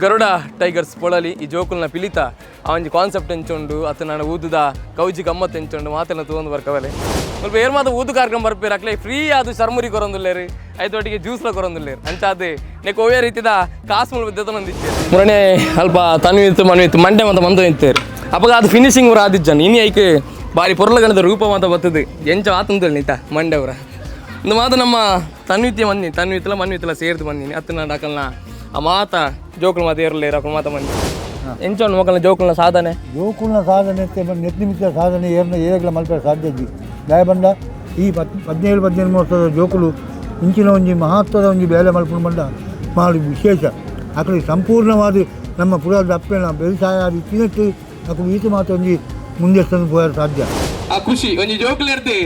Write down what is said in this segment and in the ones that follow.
ಗರುಡ ಟೈಗರ್ಸ್ ಪೊಳಲಿ ಈ ಜೋಕುಲ್ನ ಪಿಲಿತ ಆ ಒಂಜಿ ಕಾನ್ಸೆಪ್ಟ್ ಎಂಚುಂಡು ಅತ್ತ ನಾನು ಊದುದ ಕೌಜಿ ಗಮ್ಮತ್ ಎಂಚುಂಡು ಮಾತೆಲ್ಲ ತೂವೊಂದು ಬರ್ಕವಲೆ ಸ್ವಲ್ಪ ಏರ್ ಮಾತ ಊದು ಕಾರ್ಯಕ್ರಮ ಬರ್ಪೇರು ಅಕ್ಲೆ ಫ್ರೀ ಅದು ಚರ್ಮುರಿ ಕೊರೊಂದುಲ್ಲೇರು ಐತೊಟ್ಟಿಗೆ ಜ್ಯೂಸ್ಲ ಕೊರೊಂದುಲ್ಲೇರು ಅಂಚಾದ್ ನೆಕ್ ಒವ್ವೇ ರೀತಿದ ಕಾಸು ಮುಲ್ ಬಿದ್ದತನೊಂದಿತ್ತು ಮುರಣೆ ಅಲ್ಪ ತನ್ವಿತ್ತು ಮನ್ವಿತ್ತು ಮಂಡೆ ಮಾತ ಮಂದ ಇತ್ತೇರು ಅಪ್ಪಗ ಅದು ಫಿನಿಶಿಂಗ್ ಊರ ಆದಿಜ್ಜನ್ ಇನಿ ಐಕ್ ಬಾರಿ ಪೊರ್ಲಗಣದ ರೂಪ ಮಾತ ಬರ್ತದೆ ಎಂಚ ಆತಂತೇಳಿ ನೀತ ಮಂಡೆವರ ಇಂದು ಮಾತ ನಮ್ಮ ತನ್ವಿತ್ಯ ಮಂದಿ ತನ್ವಿತ್ತಲ ಮನ್ವಿತ್ತಲ ಸೇರ್ದು ಬಂದೀನಿ ಅತ್ತ ನಾನು ಅಕಲ್ನ ಆ ಮಾತ ಜೋಕುಲ್ ಮಾತ ಏರ್ಲೇರು ಅಕಲ್ ಮಾತ ಮಂದಿ ಎಂಚ ಮಕ್ಕಳ ಜೋಕುಲ್ನ ಸಾಧನೆ ಜೋಕುಲ್ನ ಸಾಧನೆ ನೆತ್ತಿಮಿತ್ತ ಸಾಧನೆ ಏರ್ನ ಏರ್ಲ ಮಲ್ಪೆ ಸಾಧ್ಯ ಇಜ್ಜಿ ದಾಯ ಬಂಡ ಈ 17 18 ವರ್ಷದ ಜೋಕುಲು ಇಂಚಿನ ಒಂಜಿ ಮಹತ್ವದ ಒಂಜಿ ಬೇಲೆ ಮಲ್ಪುನ ಬಂಡ ಮಾಡು ವಿಶೇಷ. ಅಕಲಿ ಸಂಪೂರ್ಣವಾದ ನಮ್ಮ ಪುರಾದ ಅಪ್ಪೆನ ಬೇಸಾಯ ಇತ್ತಿನಟ್ಟು ಅಕಲು ಈತ ಮಾತ ಒಂಜಿ ಮುಂದೆಸ್ತನ ಪೋಯರ ಸಾಧ್ಯ. ಆ ಖುಷಿ ಒಂಜಿ ಜೋಕುಲ್ ಇರ್ತೆ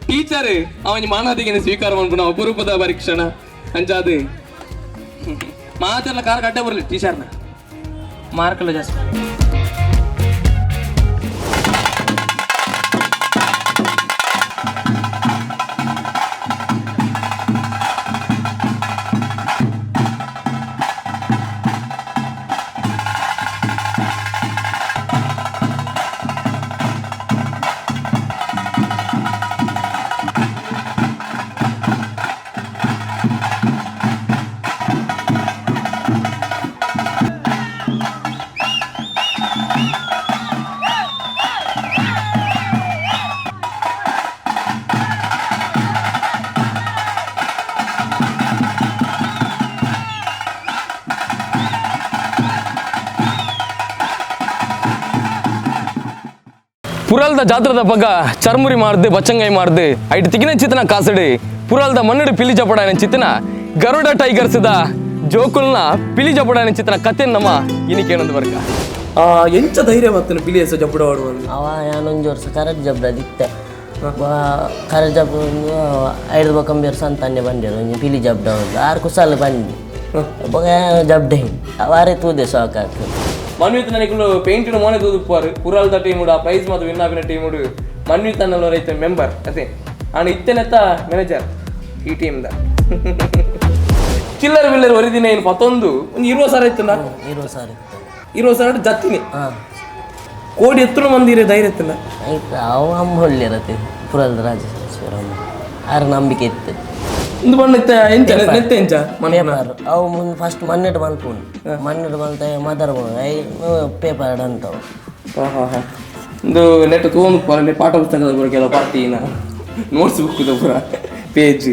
ಟೀಚರ್ ಅವನ ಮಾನಾದಿಗೆ ಸ್ವೀಕಾರ ಮಾಡ್ಕೊಂಡು ಅಪರೂಪದ ಪರೀಕ್ಷಣ ಅಂಚಾದು ಮಾತೆಲ್ಲ ಕಾರ್ ಕಟ್ಟೆ ಬರಲಿ ಟೀಚರ್ನ ಮಾರ್ಕಲ್ಲ ಜಾಸ್ತಿ. ಪುರಲ್ದ ಜಾತ್ರದ ಪಗ್ಗ ಚರ್ಮುರಿ ಮಾಡ್ದು ಬಚ್ಚಂಗಾಯಿ ಮಾಡ್ದು ಐಟ್ ತಿಗಿನ ಚಿತ್ತನ ಕಾಸಡಿ ಪುರಲ್ದ ಮಣ್ಣಡು ಪಿಲಿ ಜಪಡಾನ ಚಿತ್ತನ ಗರುಡ ಟೈಗರ್ಸ್ದ ಜೋಕುಲ್ನ ಪಿಲಿ ಜಪಡಾನ ಚಿತ್ತನ ಕತೆ ನಮ್ಮ ಇನಿಕೇನೊಂದು ವರ್ಗ ಎಂಚ ಧೈರ್ಯ ಬರ್ತನ ಪಿಲಿ ಎಸ ಜಪಡವಾಡುವ. ಅವ ಯಾನೊಂಜಿ ವರ್ಷ ಕರಟ್ ಜಬ್ಡದಿತ್ತೆ ಕರಟ್ ಜಬ್ ಐದು ಬೊಕಂಬೇರ್ ಸಂತಾನೆ ಬಂದಿರು ಒಂಜಿ ಪಿಲಿ ಜಬ್ಡ ಆರು ಕುಸಾಲ ಬಂದಿ ಬೊಕ ಜಬ್ಡೆ ಅವಾರೆ ತೂದೆ ಸಾಕಾಗ್ತದೆ. ಮನ್ವಿತ್ ನನಗೆ ಪೇಂಟಿನ ಮೋನೆ ತೂದುಪ್ಪಾರು ಪುರಲ್ದ ಟೀಮುಡು ಆ ಪ್ರೈಸ್ ಮತ್ತು ವಿನ್ ಆಪಿನ ಟೀಮುಡು ಮನ್ವಿತ್ ಅನ್ನೋ ರೈತ ಮೆಂಬರ್ ಅದೇ ಆಣ ಇತ್ತೆನೆತ್ತ ಮ್ಯಾನೇಜರ್ ಈ ಟೀಮ್ದ ಚಿಲ್ಲರ್ ಬಿಲ್ಲರ್ ಒರಿದಿನ ಏನು ಪತ್ತೊಂದು ಒಂದು ಇರುವ ಸರ ಇತ್ತಲ್ಲ. ಇರುವ ಸಾರ್ ಇತ್ತು. ಇರುವ ಸರ ಜತ್ತಿನಿ ಹಾಂ. ಕೋಡಿ ಎತ್ತುನ ಮಂದಿರ ಧೈರ್ಯ ಇತ್ತಲ್ಲ. ಆಯ್ತು ಅವ ಅಮ್ಮ ಒಳ್ಳೆರತೆ ಪುರಲ್ದ ರಾಜೇಶ್ವರ ಅಮ್ಮ ಆರು ನಂಬಿಕೆ ಇತ್ತು. ಒಂದು ಬಣ್ಣ ಇತ್ತ ಎಂಚ ನೆತ್ತೆ ಎಂಚ ಮನೆ. ಪೇಪರ್ ಅವು ಮುಂದೆ ಫಸ್ಟ್ ಮನ್ನೆಡು ಮಲ್ಪುಂಡು ಮನ್ನೆಡು ಮಲ್ತ ಮದರ್ I paper ಅಂತವು. ಒಂದು ನೆಟ್ ತಗೊಂಡು ಪೂರ ಪಾಠ ಪುಸ್ತಕದ ಪೂರ ಕೆಲವು ಪಾರ್ಟಿನ ನೋಟ್ಸ್ ಬುಕ್ ಪೂರ ಪೇಜ್.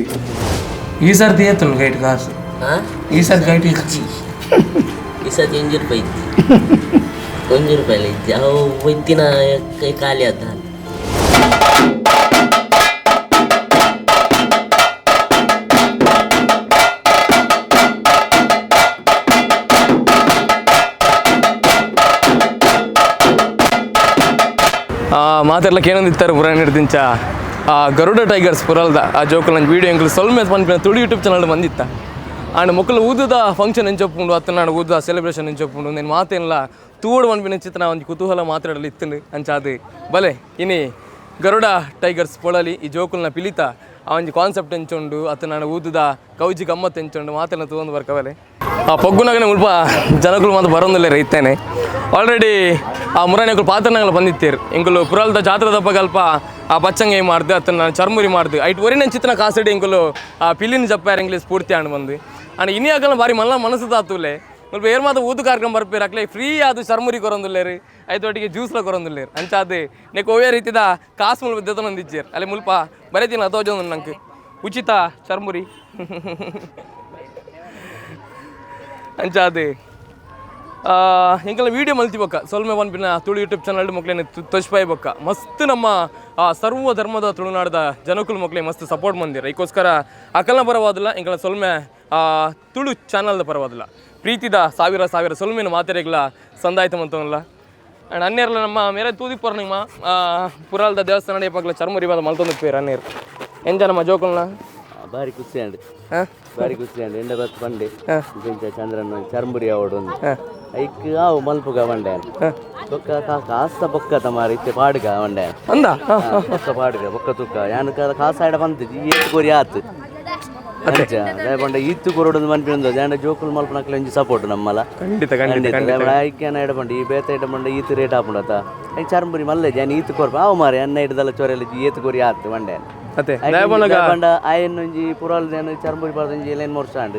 ಈ ಸರ್ತಿ ಏತುಂಡು ಗೈಟ್ ಕಾಸು? ಹಾಂ. ಈ ಸರ್ತಿ ಗೈಟ್ ಇಜ್ಜಿ ಈ ಸರ್ತಿ ಒಂಜಿ ರೂಪಾಯಿ ಇಜ್ಜಿ ಒಂಜಿ ರೂಪಾಯಿ ಇಜ್ಜಿ ಅವು ಇತ್ತಿನ ಕೈ ಖಾಲಿ ಆದ. ಮಾತೆಲ್ಲ ಕೇಳಂದಿತ್ತಾರೆ ಪುರ ಹಿಡ್ದಿಂಚ ಆ ಗರುಡ ಟೈಗರ್ಸ್ ಪುರಲ್ದ ಆ ಜೋಕುಲ್ ನಂಗೆ ವೀಡಿಯೋ ಎಂಕುಲು ಸೊಲ್ಮೆ ಪನ್ಪಿನ ತುಳು ಯೂಟ್ಯೂಬ್ ಚಾನಲ್ ಬಂದಿತ್ತ ಆಂಡ್ ಮೊಕ್ಕಲು ಊದುದ ಫಂಕ್ಷನ್ ಎಂಚೊಪ್ಪುಂಡು ಅತ್ತ ನಾನು ಊದುದ ಸೆಲೆಬ್ರೇಷನ್ ಎಂಚೊಪ್ಪುಂಡು నేను ಮಾತೇನ್ಲ ತೂಡು ಪನ್ಪಿನ ಚಿತ್ರ ಒಂಜಿ ಕುತೂಹಲ ಮಾತಾಡಲು ಇತ್ತುಂಡು ಅಂಚಾದು ಬಲೆ ಇನಿ ಗರುಡ ಟೈಗರ್ಸ್ ಪೊಳಲಿ ಈ ಜೋಕುಲ್ನ ಪಿಲಿತ ಆ ಒಂಜಿ ಕಾನ್ಸೆಪ್ಟ್ ಎಂಚುಂಡು ಅತ್ತ ನಾನು ಊದುದ ಕೌಜಿ ಗಮ್ಮತ್ ಎಂಚುಂಡು ಮಾತೆಲ್ಲ ತೂವೊಂದು ಬರ್ಕವಲೆ. ಆ ಪೊಗ್ಗುನಗನೆ ಮುಲ್ಪ ಜನಗಳು ಮಾತ್ರ ಬರೋದಿಲ್ಲ ಇತ್ತೇನೆ ಆಲ್ರೆಡಿ ಆ ಮುರಾಣಿಗಳು ಪಾತ್ರನಗಳು ಬಂದಿತ್ತೀರು ಎಂಕುಲು ಪುರಲ್ದ ಜಾತ್ರದ ಪಗಲ್ಪ ಆ ಬಚ್ಚಂಗೈ ಮಾಡ್ದು ಅತ್ತ ನಾನು ಚರ್ಮುರಿ ಮಾಡ್ದು ಐಟ್ ಒರಿ ನನ್ನ ಚಿತ್ರನ ಕಾಸಡಿ ಎಂಕುಲು ಆ ಪಿಲಿನ ಜಪ್ಪಾರ ಇಂಗ್ಲೀಷ್ ಪೂರ್ತಿ ಆಂಡ್ ಬಂದು ಅಂಡ್ ಇನಿ ಆಗಲ್ಲ ಬಾರಿ ಮಲ್ಲ ಮನಸ್ಸು ತಾತುಲೆ ಮುಲ್ಪ ಏರ್ ಮಾತ ಊದು ಕಾರ್ಯಕ್ರಮ ಬರ್ಪೇರು ಅಕ್ಲೆ ಫ್ರೀ ಅದು ಚರ್ಮುರಿ ಕೊರೊಂದುಲ್ಲೇರು ಐತೊಟ್ಟಿಗೆ ಜ್ಯೂಸ್ಲ ಕೊರೊಂದುಲ್ಲೇರು ಅಂಚಾದ್ ನೆಕ್ ಒವ್ವೇ ರೀತಿದ ಕಾಸು ಮುಲ್ಪ ದೆತೊಂದಿಜ್ಜೇರು ಅಲ್ಲಿ ಮುಲ್ಪ ಬರೀತೀನಿ ಅದೋಜೊಂದು ನಂಗೆ ಉಚಿತ ಚರ್ಮುರಿ ಅಂಚಾದ್ ಎಂಕಲ್ನ ವೀಡಿಯೋ ಮಲ್ತಿ ಬೊಕ್ಕ ಸೊಲ್ಮೆ ಪನ್ಪಿನ ತುಳು ಯೂಟ್ಯೂಬ್ ಚಾನಲ್ ಮೊಕ್ಲೆನ ತೊಜ್ಪಾಯಿ ಬೊಕ್ಕ ಮಸ್ತ್ ನಮ್ಮ ಆ, ಸರ್ವ ಧರ್ಮದ ತುಳುನಾಡದ ಜನಕುಲು ಮೊಕ್ಲೆ ಮಸ್ತ್ ಸಪೋರ್ಟ್ ಮಂದಿರ ಐಕೋಸ್ಕರ ಅಕಲ್ನ ಪರವಾದಿಲ್ಲ ಎಂಕಲ್ನ ಸೊಲ್ಮೆ ಆ, ತುಳು ಚಾನಲ್ದ ಪರವಾದಿಲ್ಲ ಪ್ರೀತಿದ ಸಾವಿರ ಸಾವಿರ ಸೊಲ್ಮೆನ ಮಾತೆರೆಗ್ಲ ಸಂದಾಯ್ತ ಮಂತವಲ್ಲ ಆ್ಯಂಡ್ ಅನ್ನೇರ್ಲ ನಮ್ಮ ಮೇರೆ ತೂದಿಪ್ಪರ್ ನಿಮ್ಮ ಪುರಾಲ್ದ ದೇವಸ್ಥಾನ ಪಗ್ಲ ಚರ್ಮುರಿ ಬಾದ ಮಲ್ತೊಂದು ಪೇರು ಅನ್ನೇರು ಎಂಜ ನಮ್ಮ ಜೋಕುಲ್ನ. ಭಾರಿ ಖುಷಿ ಅಂಡ್ ಹಾಂ. ಭಾರಿ ಖುಷಿ ಅಂಡ್ ಎಂಡ ಬತ್ ಪಂಡೆ ಇಂಚ ಚಂದ್ರನ ಚರ್ಮುರಿ ಅವಡು ಒಂದು ಐಕ್ ಆವು ಮಲ್ಪುಗ ಬಂಡೆ ಬೊಕ್ಕ ಕಾಸ ಬೊಕ್ಕ ತಮಾರ ಇತ್ತೆ ಪಾಡುಗ ಬಂಡೆ. ಅಂದ. ಬೊಕ್ಕ ಪಾಡುಗ ಬೊಕ್ಕ ತುಕ್ಕ ಯಾನ್ ಕಾಸ ಇಡ ಬಂತು ಏತ್ ಕೋರಿ ಆತು. ಅಂಚ ದಾಯೆ ಪಂಡ ಈತ್ ಕೊರೊಡು ಮನ್ಪಿನ ದಾಂಡ ಜೋಕುಲು ಮಲ್ಪನಕ್ಲೆ ಒಂಜಿ ಸಪೋರ್ಟ್ ನಮ್ಮಲ. ಖಂಡಿತ ಖಂಡಿತ ಖಂಡಿತ. ಐಕ್ಯಾನ ಎಡ ಪಂಡ ಈ ಬೇತೆ ಎಡ ಪಂಡ ಈತ್ ರೇಟ್ ಆಪುಂಡತ I ಚರ್ಮುರಿ ಮಲ್ಲೆ ಜಾನ್ ಈತ್ ಕೊರ್ಪ ಆವು ಮಾರೆ ಅನ್ನ ಹಿಡ್ದಲ್ಲ ಚೊರೆಲ್ಲ ಏತ್ ಕೊರಿ ಆತು ಮಂಡೆ. ಅತ್ತೆ ದಾಯೆ ಪನ್ನಗ ಪಂಡ ಆಯನ್ ಒಂಜಿ ಪುರಾಲ್ ದೇನ ಚರ್ಮುರಿ ಪಾಡ್ದೊಂಜಿ ಏನ್ ಮೊರ್ಸಾಂಡ್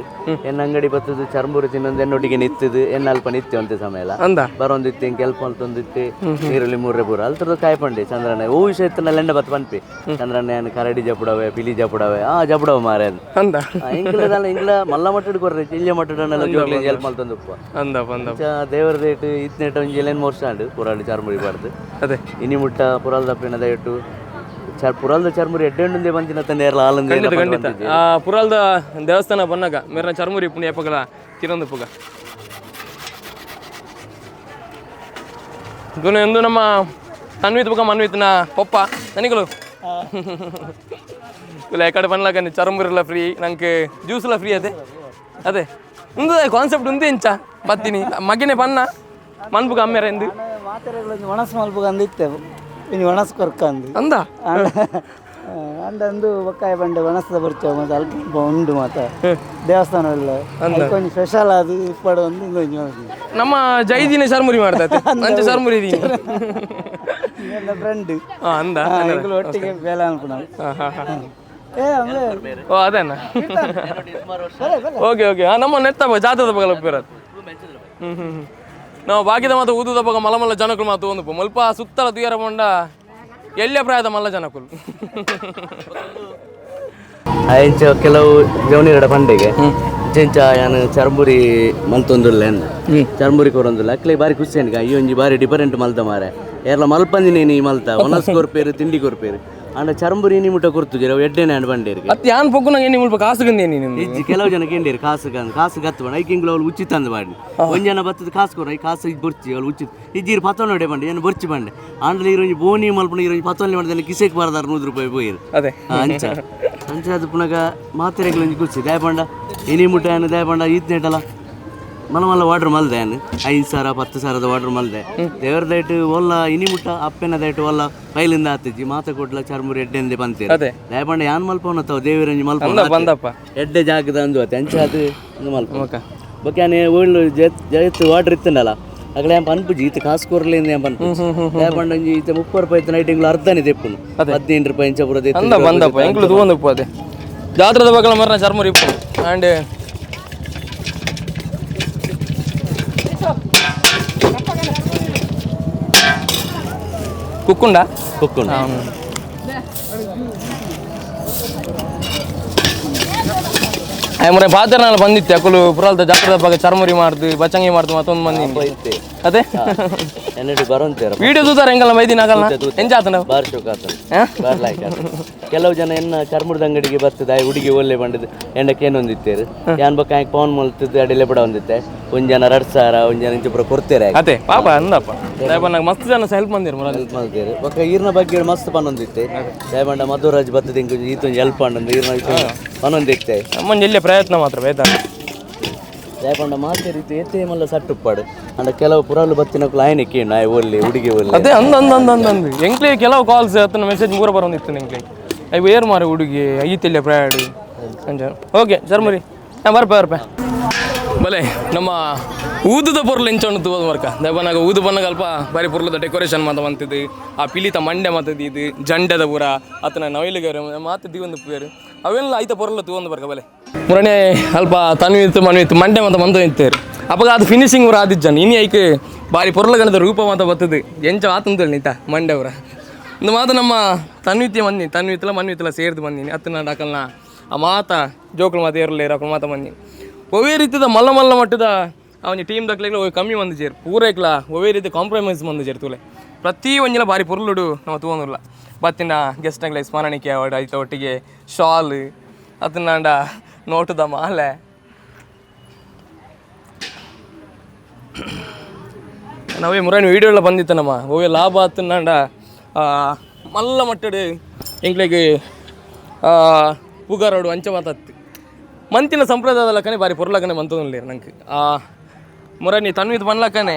ಎನ್ನ ಅಂಗಡಿ ಬತ್ತದು ಚರ್ಮುರಿ ತಿನ್ನೊಂದು ಎನ್ನೊಟ್ಟಿಗೆ ನಿತ್ತದು ಎನ್ನ ಅಲ್ಪ ನಿತ್ಯ ಒಂತೆ ಸಮಯ ಎಲ್ಲ ಅಂದ ಬರೊಂದಿತ್ತೆ ಇಂಕ್ ಎಲ್ಪ ಅಂತೊಂದಿತ್ತೆ ನೀರುಳ್ಳಿ ಮೂರ್ರೆ ಪೂರ ಅಲ್ತದ ಕಾಯಿ ಪಂಡೆ ಚಂದ್ರಣ್ಣ ಓ ವಿಷಯ ಇತ್ತನ ಲೆಂಡ ಬತ್ ಪನ್ಪಿ ಚಂದ್ರಣ್ಣ ಏನು ಕರಡಿ ಜಪುಡವೆ ಪಿಲಿ ಜಪುಡವೆ ಆ ಜಪುಡವೆ ಮಾರೆ ಅಂದ ಇಂಕ್ಲ ದಾಲ ಇಂಕ್ಲ ಮಲ್ಲ ಮಟ್ಟಡ್ ಕೊರ್ರೆ ಇಲ್ಯ ಮಟ್ಟಡ್ ಜೋಕ್ಲೆ ಎಲ್ಪ ಮಲ್ತೊಂದುಪ್ಪ ಅಂದಪ್ಪ ಅಂದಪ್ಪ. ದೇವರ ದೇಟ್ ಇತ್ನೆಟ ಒಂಜಿ ಏನ್ ಮೊರ್ಸಾಂಡ್ ಪುರಾಲ್ ಚರ್ಮುರಿ ಪಾಡ್ದು ಅದೇ ಇನಿ ಮುಟ್ಟ ಪುರಾಲ್ ದಪ್ಪಿನ ದಯಟು ಪುರಾಲ್ದ ಚರ್ಮುರಿ ಎಡ್ಡೆಂಡುಂದೇ ಬಂದಿನ ನೇರ್ಲ ಆಲಂದ ಖಂಡಿತ ಖಂಡಿತ. ಆ ಪುರಾಲ್ದ ದೇವಸ್ಥಾನ ಬನ್ನಾಗ ಮೇರ್ನ ಚರ್ಮುರಿ ಪುಣ್ಯ ಪಗಲ ತಿರಂದು ಪುಗ ಗುಣ ಎಂದು ನಮ್ಮ ತನ್ವಿತ್ ಬುಗ ಮನ್ವಿತ್ನ ಪಪ್ಪ ತನಿಗಳು ಇಲ್ಲ ಎಕಡೆ ಪನ್ಲಾಕಂడి ಚರ್ಮುರಿಲ ಫ್ರೀ ನಂಗೆ ಜ್ಯೂಸ್ಲ ಫ್ರೀ ಅದೇ ಅದೇ ಉಂದು ಕಾನ್ಸೆಪ್ಟ್ ಉಂದು ಇಂಚ ಬತ್ತೀನಿ ಮಗಿನೇ ಪನ್ನ ಮನ್ಪುಗ ಅಮ್ಮೇರ ಎಂದು ಮಾತೆರೆಗಳು ಒಣಸ್ ಮಲ್ಪುಗ ಅಂದಿತ್ತೆ ಇನ್ನು ಒಣಸ್ ಕೊರ್ಕಂದು ಅಂದ ಅಂದಂದು ಒಕ್ಕಾಯ ಬಂಡೆ ಒಣಸದ ಬರ್ಚ ಮತ್ತೆ ಅಲ್ಪ ಉಂಡು ಮಾತ ದೇವಸ್ಥಾನ ಎಲ್ಲ ಅದಕ್ಕೊಂಜಿ ಸ್ಪೆಷಲ್ ಅದು ಇಪ್ಪಡು ಒಂದು ಇಂದೊಂಜಿ ಒಣಸು. ನಮ್ಮ ಜೈದಿನ ಚರ್ಮುರಿ ಮಾಡ್ತಾ ನಂಚ ಚರ್ಮುರಿ ಇದೀನಿ ನನ್ನ ಫ್ರೆಂಡ್ ಹಾ ಅಂದ ಒಟ್ಟಿಗೆ ಬೇಲೆ ಅನ್ಪುನವು. ಹಾ ಹಾ ಹಾ ಏ ಅಂದ್ರೆ ಓ ಅದೇನಾ ಓಕೆ ಓಕೆ. ನಮ್ಮ ನೆತ್ತ ಜಾತ್ರೆದ ಬಗಲ ಉಪ್ಪಿರದು. ಹ್ಮ್ ಹ್ಮ್ ಹ್ಮ್. ನಾವು ಬಾಕಿದ ಮಾತು ಊದುದ ಬಗ ಮಲ್ಲ ಮಲ್ಲ ಜನಕುಲು ಮಾತು ಒಂದು ಮುಲ್ಪ ಸುತ್ತಲ ತುಯರ ಪಂಡ ಎಳ್ಳೆ ಪ್ರಾಯದ ಮಲ್ಲ ಜನಕುಲು. ಇಂಚ ಕೆಲವು ಜವನಿರಡ ಪಂಡೆಗೆ ಇಂಚ ಯಾನ್ ಚರ್ಮುರಿ ಮಲ್ತೊಂದುಲ್ಲ ಚರ್ಮುರಿ ಕೊರೊಂದುಲ್ಲ ಅಕ್ಲೆ ಬಾರಿ ಖುಷಿ ಅನ್ಕ ಈ ಒಂಜಿ ಬಾರಿ ಡಿಫರೆಂಟ್ ಮಲ್ತ ಮಾರೆ ಏರ್ಲ ಮಲ್ಪಂದಿನಿ ನೀ ಮಲ್ತ ಒನಸ್ ಕೊರ್ಪೇರು ತಿಂಡಿ ಕೊರ್ಪೇರು ಅಂಡ ಚರ್ಮುರಿ ನೀ ಮುಟ್ಟ ಕೊರ್ತುಜಿರ ಎಡ್ಡೆನೆ ಅಂಡ್ ಬಂಡೇರಿಗೆ ಅತ್ತೆ ಯಾನ್ ಪೊಗ್ಗು ನಂಗೆ ಮುಲ್ಪ ಕಾಸು ಗಂದೇನಿ ನೀನು ಇಜ್ಜಿ ಕೆಲವು ಜನ ಕೇಂಡೇರು ಕಾಸು ಕಾಸು ಕಾಸು ಗತ್ತು ಬಂಡ ಐಕೆ ಇಂಗ್ಲ ಅವ್ಳು ಉಚಿತ ಅಂದ್ ಬಾಡಿ ಒಂಜಿ ಜನ ಬತ್ತದ ಕಾಸು ಕೊರ I ಕಾಸು ಇದ್ ಬೊರ್ಚಿ ಅವಳು ಉಚಿತ ಇಜ್ಜೀರು ಪತ್ತೊಂದು ಬಂಡೆ ಏನು ಬೊರ್ಚಿ ಬಂಡೆ ಆಂಡ್ಲ ಇರೋಂಜಿ ಬೋನಿ ಮಲ್ಪಣ ಇರೋಂಜಿ ಪತ್ತೊಂದು ಮಾಡಿದ ಕಿಸೆಕ್ ಬಾರದಾರ 100 ರೂಪಾಯಿ ಪೋಯಿರು. ಅದೇ ಅಂಚ ಅಂಚ ಅದು ಪುನಗ ಮಾತೆರೆಗ್ಲ ಒಂಜಿ ಕುರ್ಚಿ ದಯಪಂಡ ಇನಿ ಮುಟ್ಟ ಏನು ದಯಪಂಡ ಈತ್ನೇಟಲ ಮಲ್ಲ ಮಲ್ಲ ವಾಡ್ರ್ ಮಲ್ದೆ ಏನು 5 ಸಾವಿರ 10 ಸಾವಿರದ ವಾಡ್ರ್ ಮಲ್ದೆ ದೇವರ ದಯಟು ಒಲ್ಲ ಇನಿ ಮುಟ್ಟ ಅಪ್ಪನ ದಯಟು ಒಲ್ಲ ಪೈಲಿಂದ ಆತಿಜ್ಜಿ ಮಾತ ಕೊಡ್ಲ ಚರ್ಮುರಿ ಎಡ್ಡೆಂದೆ ಬಂತೇನೆ ಅದೇ. ದಯಪಂಡ ಯಾನ್ ಮಲ್ಪವನ ತಾವು ದೇವರಂಜಿ ಮಲ್ಪ ಬಂದಪ್ಪ ಎಡ್ಡೆ ಜಾಗದ ಅಂದು ಅತ್ತೆ ಅಂಚ ಅದು ಒಂದು ಮಲ್ಪ ಬೊಕ್ಕೆ ಆನೆ ಓಳ್ಳು ಜಯತ್ ವಾಡ್ರ್ ಇತ್ತನಲ್ಲ ಅಗಲ ಏನ್ ಪನ್ಪುಜಿ ಈತ ಕಾಸು ಕೊರ್ಲಿಂದ ಏನ್ ಪನ್ಪುಜಿ ದಯಪಂಡ ಒಂಜಿ ಈತ 30 ರೂಪಾಯಿ ಇತ್ತು ನೈಟ್ ಇಂಗ್ಲು ಅರ್ಧನೇ ತೆಪ್ಪುನು 15 ರೂಪಾಯಿ ಇಂಚ ಪೂರ ಅಂದ ಬಂದಪ್ಪ ಎಂಕ್ಲು ತೂವೊಂದುಪ್ಪ ಅದೇ ಜಾತ್ರೆದ ಬಗಲ ಮರನ ಚರ್ಮುರಿ ಇಪ್ಪು ಆ್ಯಂಡ್ ಕುಕ್ಕುಂಡ ಕುಕ್ಕುಂಡ ಮುರೆ ಪಾತ್ರನಾಲ ಬಂದಿತ್ತೆ ಅಕುಲು ಪುರಾಲ್ದ ಜಾತ್ರೆದ ಬಗ್ಗೆ ಚರ್ಮುರಿ ಮಾಡ್ದು ಬಚಂಗಿ ಮಾಡ್ದು ಮತ್ತೊಂದು ಮಂದಿ ಇತ್ತೆ ಅದೇ ಎನ್ನಡಿ ಬರೋಂತೇರ ವಿಡಿಯೋ ತೂತಾರ ಎಂಗಲ್ಲ ಮೈದಿನ ಆಗಲ್ಲ ಎಂಜ ಆತನ ಬಾರ್ ಶೋಕ್ ಆತನ ಬಾರ್ ಲಾಯ್ಕ್ ಆತನ. ಕೆಲವು ಜನ ಎನ್ನ ಚರ್ಮದ ಅಂಗಡಿಗೆ ಬರ್ತದೆ ಆಯ್ ಹುಡುಗಿ ಒಲ್ಲೆ ಬಂಡದು ಎಂಡಕ್ಕೆ ಏನೊಂದಿತ್ತೇರು ಯಾನ್ ಬೊಕ್ಕ ಆಯ್ಕೆ ಫೋನ್ ಮಲ್ತದ್ದು ಅಡಿಲೆ ಬಡ ಒಂದಿತ್ತೆ ಒಂದ್ ಜನ 2 ಸಾವಿರ ಒಂದ್ ಜನ ಇಂಚ ಪೂರ ಕೊಡ್ತೇರೆ ಅದೇ ಪಾಪ ಅಂದಪ್ಪ ದಯಪನ್ನಾಗ ಮಸ್ತ್ ಜನ ಹೆಲ್ಪ್ ಮಂದಿರು ಮುರ ಹೆಲ್ಪ್ ಮಾಡ್ತೇವೆ ಬೊಕ್ಕ ಈರ್ನ ಬಗ್ಗೆ ಮಸ್ತ್ ಪನ್ನೊಂದಿತ್ತೆ ದಯಪಂಡ ಮಧುರಾಜ್ ಬರ್ತದೆ ಇಂಕ್ ಈತೊಂಜಿ ಹೆಲ್ಪ್ ಪಂಡೊಂದು ಈರ್ನ ಪನ್ನೊಂದಿತ್ತೆ ನಮ್ಮಂಜಿ ಎಲ್ಲೇ ಪ್ರಯತ್ನ ಮಾತ್ರ ಬೇತ ದಯಪಂಡ ಮಾತೆ ರೀತಿ ಏತೇ ಮಲ್ಲ ಸಟ್ಟುಪ್ಪಾಡು ಅಂಡ ಕೆಲವು ಪುರಾಲು ಬತ್ತಿನಕ್ಲು ಆಯ್ನೆ ನಾಯಿ ಒಲ್ಲೆ ಹುಡುಗಿ ಒಲ್ಲೆ ಅದೇ ಅಂದ ಅಂದ ಅಂದ ಅಂದ ಅಂದು ಎಂಕ್ಲೆ ಕೆಲವು ಕಾಲ್ಸ್ ಅತ್ತನ ಮೆಸೇಜ್ ಮೂರ ಬರೋಂದಿತ್ತು ಎಂಕ್ಲೆ ಅಯ್ಯೋ ಏರ್ ಮಾರೆ ಹುಡುಗಿ ಐತಿಲ್ಲ ಪ್ರಯಾಡು ಅಂಚ ಓಕೆ ಚರ್ಮುರಿ ಹಾಂ ಬರ್ಪೆ ಬರ್ಪೆ ಬಲೆ ನಮ್ಮ ಊದದ ಪೊರ್ಲು ಎಂಚೊಂಡು ತೂವದ ಮರ್ಕ ದಯಪನಾಗ ಊದು ಬನ್ನಗ ಅಲ್ಪ ಬಾರಿ ಪೊರ್ಲದ ಡೆಕೋರೇಷನ್ ಮಾತ ಮಂತಿದ್ದು ಆ ಪಿಲಿತ ಮಂಡೆ ಮಾತದ್ದು ಇದು ಜಂಡದ ಪೂರ ಆತನ ನವಿಲುಗಾರ ಮಾತು ದೀವೊಂದು ಪೇರು ಅವೆಲ್ಲ ಐತ ಪೊರ್ಲ ತೂವೊಂದು ಬರ್ಕ ಬಲೆ ಮುರಣೆ ಅಲ್ಪ ತನ್ವಿತ್ತು ಮನ್ವಿತ್ತು ಮಂಡೆ ಮಾತ ಮಂತ ನಿಂತೇರು ಅಪ್ಪಗ ಅದು ಫಿನಿಶಿಂಗ್ ಪೂರ ಆದಿಜ್ಜನ್ ಇನಿ ಐಕ್ ಬಾರಿ ಪೊರ್ಲಗಣದ ರೂಪ ಮಾತ ಬರ್ತದೆ ಎಂಚ ಆತಂತೇಳಿ ನಿಂತ ಮಂಡೆ ಅವರ ಇಂದು ಮಾತ ನಮ್ಮ ತನ್ವಿತ್ಯ ಮಂದಿ ತನ್ವಿತ್ತಲ ಮನ್ವಿತ್ತಲ ಸೇರ್ದು ಬಂದೀನಿ ಅತ್ತನ ಡಾಕಲ್ನ ಆ ಮಾತ ಜೋಕುಲು ಮಾತ ಏರ್ಲೆ ಅಕಲ್ ಮಾತ ಮಂದಿ ಒವೇ ರೀತಿದ ಮಲ್ಲ ಮಲ್ಲ ಮಟ್ಟದ ಅವನ ಟೀಮ್ ದಕ್ಲೆಗ್ಲ ಕಮ್ಮಿ ಮಂದಿ ಜೇರು ಪೂರೈಕ್ಲ ಒವೇ ರೀತಿ ಕಾಂಪ್ರಮೈಸ್ ಮಂದಿ ಜೇರು ತೂಲೆ ಪ್ರತಿ ಒಂಜಿಲ ಬಾರಿ ಪೊರ್ಲುಡು ನಮ್ಮ ತೂವೊಂದುಲ್ಲ ಬತ್ತಿನ ಗೆಸ್ಟ್ನಗ್ಲೆ ಸ್ಮರಣಿಕೆ ಅವಾರ್ಡ್ ಐತ ಒಟ್ಟಿಗೆ ಶಾಲ್ ಅತ್ತನಾಂಡ ನೋಟದ ಮಾಲೆ ನಾವೇ ಮುರಾಣಿ ವೀಡಿಯೋ ಎಲ್ಲ ಬಂದಿತ್ತು ನಮ್ಮ ಒವೇ ಲಾಭ ಆತನಾಂಡ ಮಲ್ಲ ಮಟ್ಟಡು ಎಂಕ್ಲೆಗ್ ಪುಗಾರೋಡು ಅಂಚ ಮಾತತ್ತು ಮಂತಿನ ಸಂಪ್ರದಾಯದ ಲಕ್ಕನೆ ಬಾರಿ ಪೊರ್ಲಕ್ಕನೆ ಮಂತೊಂದುಲ್ಲೇರು ನಂಗೆ ಆ ಮುರಾಣಿ ತನ್ವಿತ್ ಬನ್ಲಕ್ಕನೆ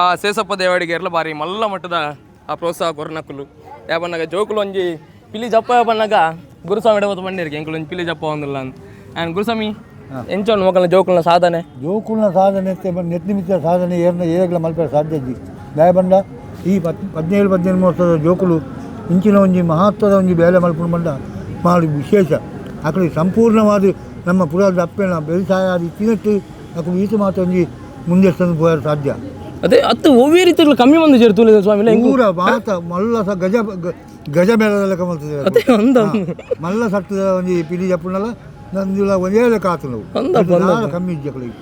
ಆ ಸೇಸಪ್ಪ ದೇವಾಡಿಗೆ ಎರ್ಲ ಬಾರಿ ಮಲ್ಲ ಮಟ್ಟದ ಆ ಪ್ರೋತ್ಸಾಹ ಕೊರ್ನಕುಲು ಯಾಪನ್ನಾಗ ಜೋಕುಲು ಒಂಜಿ ಪಿಲಿ ಜಪ್ಪ ಬಣ್ಣಾಗ ಗುರುಸ್ವಾಮಿ ಎಡ ಬಂದಿರಿಗೆ ಎಂಕುಲು ಒಂಜಿ ಪಿಲಿ ಜಪ್ಪ ಒಂದಿಲ್ಲ ಅಂತ And Guruswamy ಎಂಚ ಮೊಕಲ್ನ ಜೋಕುಲ್ನ ಸಾಧನೆ? ಜೋಕುಲ್ನ ಸಾಧನೆ ನೆತ್ನಿಮಿತ್ತ ಸಾಧನೆ ಏರ್ನ ಏರ್ಲ ಮಲ್ಪೆರೆ ಸಾಧ್ಯ ಇಜ್ಜಿ. ದಾಯೆ ಪಂಡ ಈ 17-18 ವರ್ಷದ ಜೋಕುಲು ಇಂಚಿನ ಒಂಜಿ ಮಹತ್ವದ ಒಂಜಿ ಬೇಲೆ ಮಲ್ಪುನು ಪಂಡ ಭಾರಿ ವಿಶೇಷ. ಅಕುಲು ಸಂಪೂರ್ಣವಾದ ನಮ್ಮ ಪುರಾದ ಅಪ್ಪೆನ ಬೇಸಾಯ ಆದ್ ಇತ್ತಿನಟ್ಟು ಅಕುಲು ಈತ ಮಾತ ಒಂಜಿ ಮುಂದೆ ಪೋಯರೆ ಸಾಧ್ಯ. ಅದೇ ಅತ್ತು ಒವ್ವೇ ರೀತಿಗಳು ಕಮ್ಮಿ ಬಂದು ಜೇರು ಸ್ವಾಮಿ. ಪೂರ ಮಾತ ಮಲ್ಲ ಸ ಗಜ ಗಜ ಮೇಳದ ಲೆಕ್ಕ ಮಲ್ತದೆ. ಅದೇ ಅಂದ. ಮಲ್ಲ ಸಟ್ಟದ ಒಂಜಿ ಪಿಲಿ ಜಪ್ಪುನಲ ನಂದುಲ ಒಂಜೇ ಲೆಕ್ಕ ಆತುಂಡು. ಅಂದಪ್ಪ, ದಾಲ ಕಮ್ಮಿ ಇಜ್ಜಿ ಅಕುಲಿಗೆ.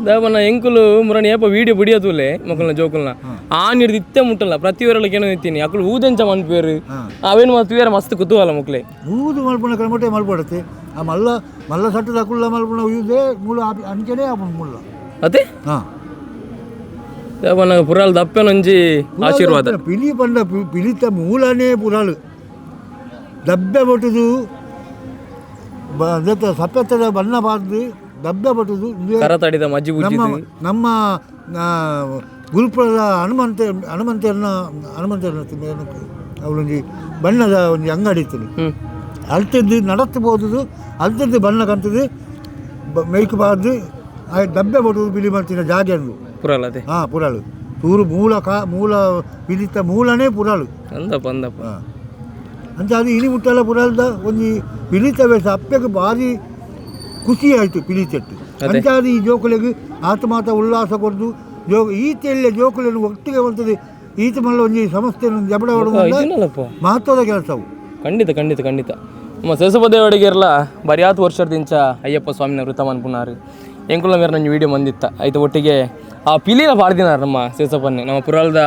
ದಾಪನ ಎಂಕುಲು ಮುರಣಿ ಏಪ ವೀಡಿಯೋ ಬಿಡಿಯೋದುಲೆ ಮಕ್ಕಳನ್ನ ಜೋಕುಲ್ನ ಆ ನೀಡ್ದು ಇತ್ತೆ ಮುಟ್ಟಲ್ಲ ಪ್ರತಿ ಊರಲ್ಲ ಏನೋ ಇತ್ತೀನಿ ಅಕುಲು ಊದೆಂಚ ಮನ್ಪೇರು ಅವೇನು ಮತ್ತು ತೂಯರ ಮಸ್ತ್ ಕುತೂಹಲ ಮಕ್ಕಳೇ. ಊದು ಮಲ್ಪುನ ಕ್ರಮಟೆ ಮಲ್ಪಡತ್ತೆ. ಆ ಮಲ್ಲ ಮಲ್ಲ ಸಟ್ಟದ ಅಕುಲ್ಲ ಮಲ್ಪುನ ಯೂದೇ ಮೂಲ ಅಂಚನೆ ಆಪುಂಡು ಮುಲ್ಲ. ಅದೇ ಹಾಂ. ದಾಪನ ಪುರಾಲ್ ದಪ್ಪೆನೊಂಜಿ ಆಶೀರ್ವಾದ. ಪಿಲಿ ಪಂಡ ಪಿಲಿತ ಮೂಲನೇ ಪುರಾಲು ದಬ್ಬೆ ಬಟ್ಟುದು ಸಪ್ಪೆತ್ತದ ಬಣ್ಣ ಬಾರ್ದು ದಬ್ಬೆ ಬಟ್ಟುದು ಇಂದುವೆ ಕರತಡಿದ ಮಜ್ಜಿ ನಮ್ಮ ಬುಜ್ಜಿದು ನಮ್ಮ ಗುರುಪುರದ ಹನುಮಂತ ಹನುಮಂತನ ಹನುಮಂತನ ಅವಳೊಂಜಿ ಬಣ್ಣದ ಒಂಜಿ ಅಂಗಡಿ ಇತ್ತು. ಅಲ್ತದ್ದು ನಡತ್ತು ಹೋದುದು ಅಲ್ತದ್ದು ಬಣ್ಣ ಕಂತದ್ದು ಮೇಯ್ಕು ಬಾರ್ದು ಆ ದಬ್ಬೆ ಬಟ್ಟುದು ಬಿಳಿ ಮಾಡ್ತಿನ ಜಾಗೆ ಅಂದು. ಪುರಾಲ್ ಅದೇ. ಹಾಂ, ಪುರಾಳು ತೂರು ಮೂಲ ಕಾ ಮೂಲ ಪಿಲಿತ ಮೂಲನೇ ಪುರಾಳು. ಅಂದಪ್ಪ ಅಂದಪ್ಪ. ಹಾಂ, ಅಂತ ಅದು ಇನಿ ಮುಟ್ಟಲ್ಲ ಪುರಾಲ್ದ ಒಂಜಿ ಪಿಲಿತ ವೇಷ ಅಪ್ಪೆಗೆ ಭಾರಿ ಖುಷಿ ಆಯಿತು ಪಿಲಿತೆಟ್ಟು. ಅಂಚಾದ ಈ ಜೋಕುಲೆಗ್ ಆತ್ಮಾತ ಉಲ್ಲಾಸ ಕೊರ್ದು ಜೋ ಈತೆಲ್ಲ ಜೋಕುಲೆನ್ ಒಟ್ಟಿಗೆ ಬರ್ತದೆ ಈತ ಮಲ್ಲ ಒಂಜಿ ಸಂಸ್ಥೆಯನ್ನು ಜಬಡ ಇದನ್ನಲ್ಲಪ್ಪ. ಮಹತ್ವದ ಕೆಲಸವು. ಖಂಡಿತ ಖಂಡಿತ ಖಂಡಿತ. ನಮ್ಮ ಸೇಸಪದೇವಡಿಗೆರ್ಲ ಬರಿಯಾತು ವರ್ಷದಿಂಚ ಅಯ್ಯಪ್ಪ ಸ್ವಾಮಿನ ವೃತ ಮನ್ಪುನಾರು ಎಂಕುಲ ಮೇರೆ ನಂಜಿ ವೀಡಿಯೋ ಬಂದಿತ್ತ ಆಯ್ತು ಒಟ್ಟಿಗೆ ಆ ಪಿಲಿನ ಪಾಡ್ದಿನಾರು ನಮ್ಮ ಸೇಸಪ್ಪನ್ನೇ ನಮ್ಮ ಪುರಾಲ್ದ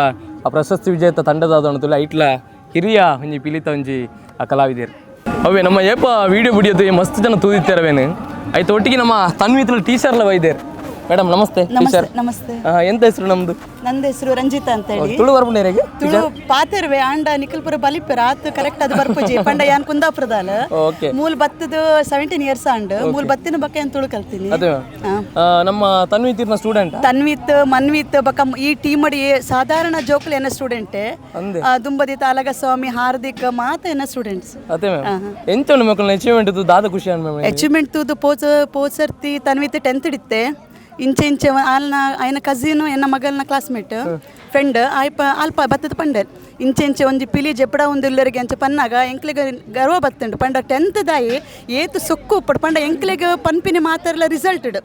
ಆ ಪ್ರಶಸ್ತಿ ವಿಜೇತ ತಂಡದಾದ ತುಲ ಐಟ್ಲ ಹಿರಿಯ ಒಂಜಿ ಪಿಲಿತ ಒಂಜಿ ಆ ಕಲಾವಿದರು ಅವೇ ನಮ್ಮ ಏಪ ವೀಡಿಯೋ ಬಿಡಿಯೋದು ಮಸ್ತ್ ಜನ ತೂದಿತ್ತಾರವೇನು ಆಯ್ತು ಒಟ್ಟಿಗೆ ನಮ್ಮ ತನ್ವಿತಲ ಟೀಚರ್ಲ ಬೈದೇರು. ಮೇಡಮ್ ನಮಸ್ತೆ ಟೀಚರ್. ನಮಸ್ತೆ. ಎಂತ ಹೆಸರು ನಮ್ದು? ನಂದು ಹೆಸರು ರಂಜಿತಾ ಅಂತ ಹೇಳಿ. ತುಳು ಬರ್ಪುಂಡೇರಿಗೆ? ತುಳು ಪಾತೆರ್ವೆ ಆಂಡ ನಿಖಲ್ಪುರ ಬಲಿಪೆರ ಆತು ಕರೆಕ್ಟ್ ಅದು ಬರ್ಪುಜಿ ಪಂಡ ಯಾನ್ ಕುಂದಾಪುರದಾಲ. ಓಕೆ. ಮೂಲ್ ಬತ್ತದ 17 ಇಯರ್ಸ್ ಆಂಡ್ ಮೂಲ್ ಬತ್ತಿನ ಬಕ್ಕ ಏನ್ ತುಳು ಕಲ್ತೀನಿ. ಅದೇ ನಮ್ಮ ತನ್ವಿತೀರ್ನ ಸ್ಟೂಡೆಂಟ್. ತನ್ವಿತ್ ಮನ್ವಿತ್ ಬಕ್ಕ ಈ ಟೀಮ್ ಅಡಿ ಸಾಧಾರಣ ಜೋಕುಲು ಎನ್ನ ಸ್ಟೂಡೆಂಟ್. ಅಂದೆ. ದುಂಬದಿ ತಾಲಗ ಸ್ವಾಮಿ ಹಾರ್ದಿಕ್ ಮಾತ ಎನ್ನ ಸ್ಟೂಡೆಂಟ್ಸ್. ಅದೇ ಮ್ಯಾಮ್, ಎಂತ ಉಂಡು ಮಕ್ಕಳನ್ನ ಅಚೀವ್ಮೆಂಟ್ ದಾದ ಖುಷಿ ಅನ್ ಮ್ಯಾಮ್? ಅಚೀವ್ಮೆಂಟ್ ತೂದು ಪೋಸರ್ತಿ ತನ್ವಿತ್ 10th ಇಡಿತ್ತೆ ಇಂಚೆ ಇಂಚೆ ಆಲ್ನ ಆಯ್ನ ಕಸಿನ್ ಎನ್ನ ಮಗಲ್ನ ಕ್ಲಾಸ್ಮೇಟ್ ಫ್ರೆಂಡ್ ಆಯ್ಪ ಅಲ್ಪ ಬತ್ತದ ಪಂಡೆ ಇಂಚೆ ಇಂಚೆ ಒಂಜಿ ಪಿಲಿ ಜೆಪ್ಪಡ ಒಂದು ಇಲ್ಲರಿಗೆ ಅಂಚೆ ಪನ್ನಾಗ ಎಂಕ್ಲೆಗ್ ಗರ್ವ ಬತ್ತುಂಡು ಪಂಡ 10th ದಾಯಿ ಏತು ಸೊಕ್ಕು ಉಪ್ಪಡು ಪಂಡ ಎಂಕ್ಲೆಗ್ ಪನ್ಪಿನ ಮಾತಾರಲ ರಿಸಲ್ಟ್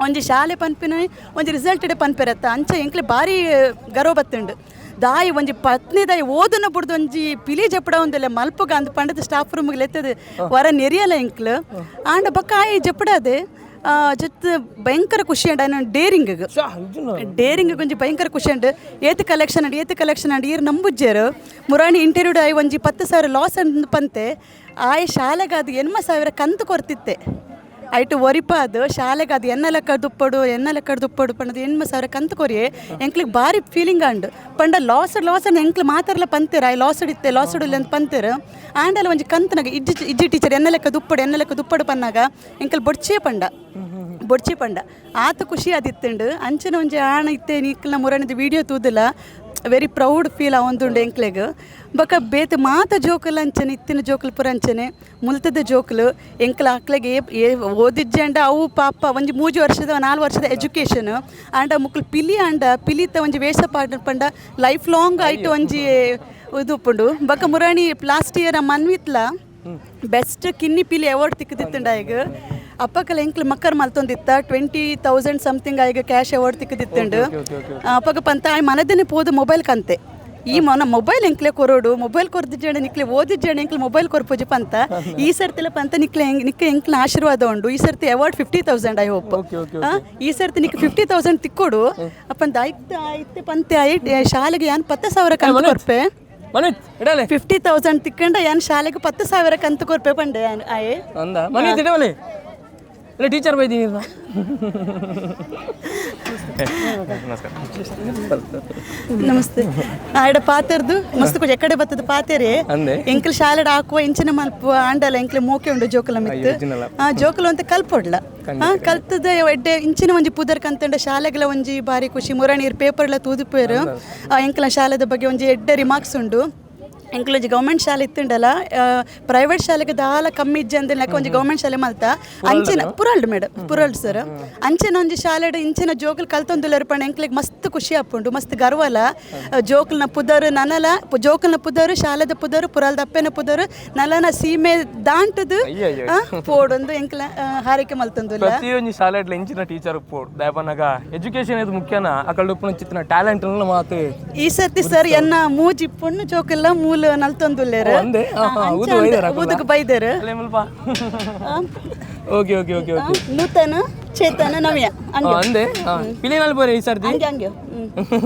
ಒಂಜಿ ಶಾಲೆ ಪನ್ಪಿನ ಒಂಜಿ ರಿಸಲ್ಟ್ ಪನ್ಪಿರತ್ತ ಅಂಚೆ ಎಂಕ್ಲೆ ಭಾರಿ ಗರ್ವ ಬತ್ತುಂಡು ದಾಯಿ ಒಂಜಿ ಪತ್ನಿ ದಾಯಿ ಓದನ ಬುಡ್ದು ಒಂಜಿ ಪಿಲಿ ಜಪ್ಪಡ ಒಂದಿಲ್ಲ ಮಲ್ಪುಗ ಅಂದ್ ಪಂಡದ ಸ್ಟಾಫ್ ರೂಮ್ಗೆ ಲೆತ್ತದ ವರ ನೆರಿಯಲ್ಲ ಎಂಕ್ಲು ಆಂಡ ಬಕ್ಕ ಆಯಿ ಜಪ್ಪಡದೆ ಜೊತೆ ಭಯಂಕರ ಖುಷಿ ಅಂಡ್ ಆಯ್ನ ಡೇರಿಂಗ್ ಡೇರಿಂಗ್ ಒಂಜಿ ಭಯಂಕರ ಖುಷಿ ಅಂಡ್ ಏತ್ ಕಲೆಕ್ಷನ್ ಅಂಡ್ ಏತ್ ಕಲೆಕ್ಷನ್ ಅಂಡ್ ಈರ್ ನಂಬುಜ್ಜೇರು ಮುರಾಣಿ ಇಂಟರ್ವ್ಯೂ ಆಯ್ ಒಂಜಿ 10,000 ಲಾಸ್ ಅಂದ್ ಪಂತೆ ಆಯ್ ಶಾಲೆಗೆ ಅದು 8,000 ಕಂತು ಕೊರ್ತಿತ್ತೆ ಐಟು ಒರಿಪ ಅದು ಶಾಲೆಗೆ ಅದು ಎನ್ನ ಲೆಕ್ಕ ದುಪ್ಪಡು ಎನ್ನ ಲೆಕ್ಕ ದುಪ್ಪಡು ಪಂಡದು 8,000 ಕಂತು ಕೊರಿಯೆ ಎಂಕ್ಲಿಗೆ ಭಾರಿ ಫೀಲಿಂಗ್ ಅಂಡ್ ಪಂಡ ಲಾಸ್ ಲಾಸ್ ಅಂಡ್ ಎಂಕ್ಲು ಮಾತಾರಲ್ಲ ಪಂತೇರು ಆಯ್ ಲಾಸ್ ಇತ್ತೆ ಲಾಸ್ ಇಡಲ್ಲ ಅಂತ ಪಂತೇರು ಆಂಡಲ ಒಂಜಿ ಕಂತನಾಗ ಇಜ್ಜಿ ಇಜ್ಜಿ ಟೀಚರ್ ಎನ್ನ ಲೆಕ್ಕ ದುಪ್ಪಡು ಎನ್ನ ಲೆಕ್ಕ ದುಪ್ಪಡು ಪನ್ನಾಗ ಎಂಕಲ್ ಬೊಡ್ಚೇ ಪಂಡ ಬೊಡ್ಚಿ ಪಂಡ ಆತ ಖುಷಿ ಅದಿತ್ತುಂಡು ಅಂಚನ ಒಂಜಿ ಆಣ ಇತ್ತೆ ನಿಕ್ಲ್ನ ಮುರಣಿದ ವೀಡಿಯೋ ತೂದಿಲ್ಲ very proud feel ಆವೊಂದುಂಡು ಎಂಕ್ಲೆಗ್ ಬೊಕ ಬೇತೆ ಮಾತ ಜೋಕುಲು ಅಂಚನೆ ಇತ್ತಿನ ಜೋಕುಲು ಪೂರ ಅಂಚನೆ ಮುಲ್ತದ ಜೋಕುಲು ಎಂಕ್ಲ ಅಕ್ಲೆಗ್ ಏ ಓದಿಜ್ಜಂಡ ಅವು ಪಾಪ ಒಂಜಿ 3 ವರ್ಷದ 4 ವರ್ಷದ ಎಜುಕೇಷನ್ ಆಂಡ ಮುಕ್ಲು ಪಿಲಿ ಆಂಡ ಪಿಲಿತ ಒಂಜಿ ವೇಷ ಪಾಡ ಪಂಡ ಲೈಫ್ ಲಾಂಗ್ ಆಯ್ತು ಒಂಜಿ ಇದು ಉಪ್ಪುಂಡು ಬೊಕ ಮುರಾಣಿ ಲಾಸ್ಟ್ ಇಯರ್ ಮನ್ವಿತ್ಲ ಬೆಸ್ಟ್ ಕಿನ್ನಿ ಪಿಲಿ ಅವಾರ್ಡ್ ತಿಕ್ಕದಿತ್ತುಂಡ ಈಗ ಅಪ್ಪಕಲ ಎಂಕ್ಲು ಮಕ್ಕರ್ ಮಲ್ತೊಂದಿತ್ತ 20,000 ಸಮಥಿಂಗ್ ಆಗ ಕ್ಯಾಶ್ ಅವಾರ್ಡ್ ತಿಕ್ಕದಿತ್ತುಂಡು ಅಪ್ಪಗ ಪಂತ ಆಯ್ ಮನದನೆ ಪೋದು ಮೊಬೈಲ್ ಕಂತೆ ಈ ಮೊನ ಮೊಬೈಲ್ ಎಂಕ್ಲೆ ಕೊರೋಡು ಮೊಬೈಲ್ ಕೊರ್ದಿಜ್ಜಂಡ ನಿಕ್ಲೆ ಓದಿಜ್ಜಂಡ ಎಂಕ್ಲೆ ಮೊಬೈಲ್ ಕೊರ್ಪುಜಿ ಪಂತ ಈ ಸರ್ತಿಲ ಪಂತ ನಿಕ್ಲೆ ನಿಕ್ಕೆ ಎಂಕ್ಲ ಆಶೀರ್ವಾದ ಉಂಡು ಈ ಸರ್ತಿ award 50,000 I hope ಈ ಸರ್ತಿ ನಿಕ್ 50,000 ತಿಕ್ಕೋಡು ಅಪ್ಪಂತ ಐತೆ ಐತೆ ಪಂತೆ I ಶಾಲೆಗೆ ಯಾನ್ 10,000 ಕಂತು ಕೊರ್ಪೆ ಮನ್ವಿತ್ ಇಡಲೆ 50,000 ತಿಕ್ಕಂಡ ಯಾನ್ ಶಾಲೆಗೆ 10,000 ಕಂತು ಕೊರ್ಪೆ ಪಂಡೆ ಯಾನ್ ಆಯೆ ಅಂದ ಮನ್ವಿತ್ ಇಡವಲೆ ಇಲ್ಲ ಟೀಚರ್ ಬೈದೀನಿ. ನಮಸ್ಕಾರ. ನಮಸ್ತೆ ಆಡ ಪಾತೆರ್ದು ಮಸ್ತ್ ಖುಷಿ ಎಕ್ಕಡೆ ಬತ್ತದ ಪಾತೆರೆ ಅಂದೆ. ಎಂಕಲ್ ಶಾಲೆಡ್ ಹಾಕುವ ಇಂಚಿನ ಮಲ್ಪುವ ಆಂಡಲ ಎಂಕ್ಲೆ ಮೋಕೆ ಉಂಡು ಜೋಕುಲ ಮಿತ್ತು original. ಜೋಕುಲ ಅಂತ ಕಲ್ಪೊಡ್ಲ ಕಲ್ತದ ಎಡ್ಡೆ ಇಂಚಿನ ಒಂಜಿ ಪುದರ್ ಕಂತಂಡ ಶಾಲೆಗಳ ಒಂಜಿ ಬಾರಿ ಖುಷಿ ಮುರಾಣಿ ಪೇಪರ್ಲ ತೂದುಪೇರು ಎಂಕಲ ಶಾಲೆದ ಬಗ್ಗೆ ಒಂಜಿ ಎಡ್ಡೆ ರಿಮಾರ್ಕ್ಸ್ ಉಂಡು. ಎಂಕ್ಲೊಂಜಿ ಗೌರ್ಮೆಂಟ್ ಶಾಲೆ ಇತ್ತುಂಡಲ ಪ್ರೈವೇಟ್ ಶಾಲೆಗೆ ದಾಲ ಕಮ್ಮಿ ಇಜ್ಜಿ ಅಂದಿಲ್ಲ ಒಂಜಿ ಗೌರ್ಮೆಂಟ್ ಶಾಲೆ ಮಲ್ತ ಅಂಚಿನ ಪುರಲ್ಡ್ ಮೇಡಮ್ ಪುರಲ್ಡ್ ಸರ್ ಅಂಚಿನ ಒಂಜಿ ಶಾಲೆಡ್ ಇಂಚಿನ ಜೋಕುಲು ಕಲ್ತೊಂದುಲ್ಲೆರ್ ಪಂಡ ಎಂಕ್ಲೆಗ್ ಮಸ್ತ್ ಖುಷಿ ಆಪುಂಡು ಮಸ್ತ್ ಗರ್ವಲ ಜೋಕುಲ್ನ ಪುದರ್ ನನಲ ಜೋಕುಲ್ನ ಪುದರ್ ಶಾಲೆದ ಪುದರ್ ಪುರಲ್ದ ಅಪ್ಪೆನ ಪುದರ್ ನಲನ ಸೀಮೆ ದಾಂಟದು ಪೋಡೊಂದು ಎಂಕ್ಲ ಹಾರೈಕೆ ಮಲ್ತೊಂದುಲ್ಲ. ಪ್ರತಿಯೊಂಜಿ ಶಾಲೆಡ್ಲ ಇಂಚಿನ ಟೀಚರ್ ಉಪ್ಪೋಡು ದಾಯಪನ್ನಗ ಎಜುಕೇಶನ್ ಇದು ಮುಖ್ಯನ ಅಕಲ್ಡ್ ಉಪ್ಪುನ ಚಿತ್ತಿನ ಟ್ಯಾಲೆಂಟ್ ಮಾತು. ಈ ಸರ್ತಿ ಸರ್ ಎನ್ನ ಮೂಜಿ ಪೊಣ್ಣು ಜೋಕುಲ್ಲ ಮೂಲ ನಲ್ತೊಂದುಲ್ಲೆರ್. ಅಂದೆ? ಊದು ಬೈದೆರಾ ಅಕುಲ? ಊದುಕು ಬೈದೆರ್. ಅಲ್ಲೇ ಮುಲ್ಪ. Okay okay okay okay. ನೂತನ ಚೇತನ ನವ್ಯ ಹಂಗೆ. ಅಂದೆ ಪಿಲಿನಲ್ಲಿ ಬೋರೆ ಈ ಸರ್ತಿ. ಹಂಗೆ ಹಂಗೆ.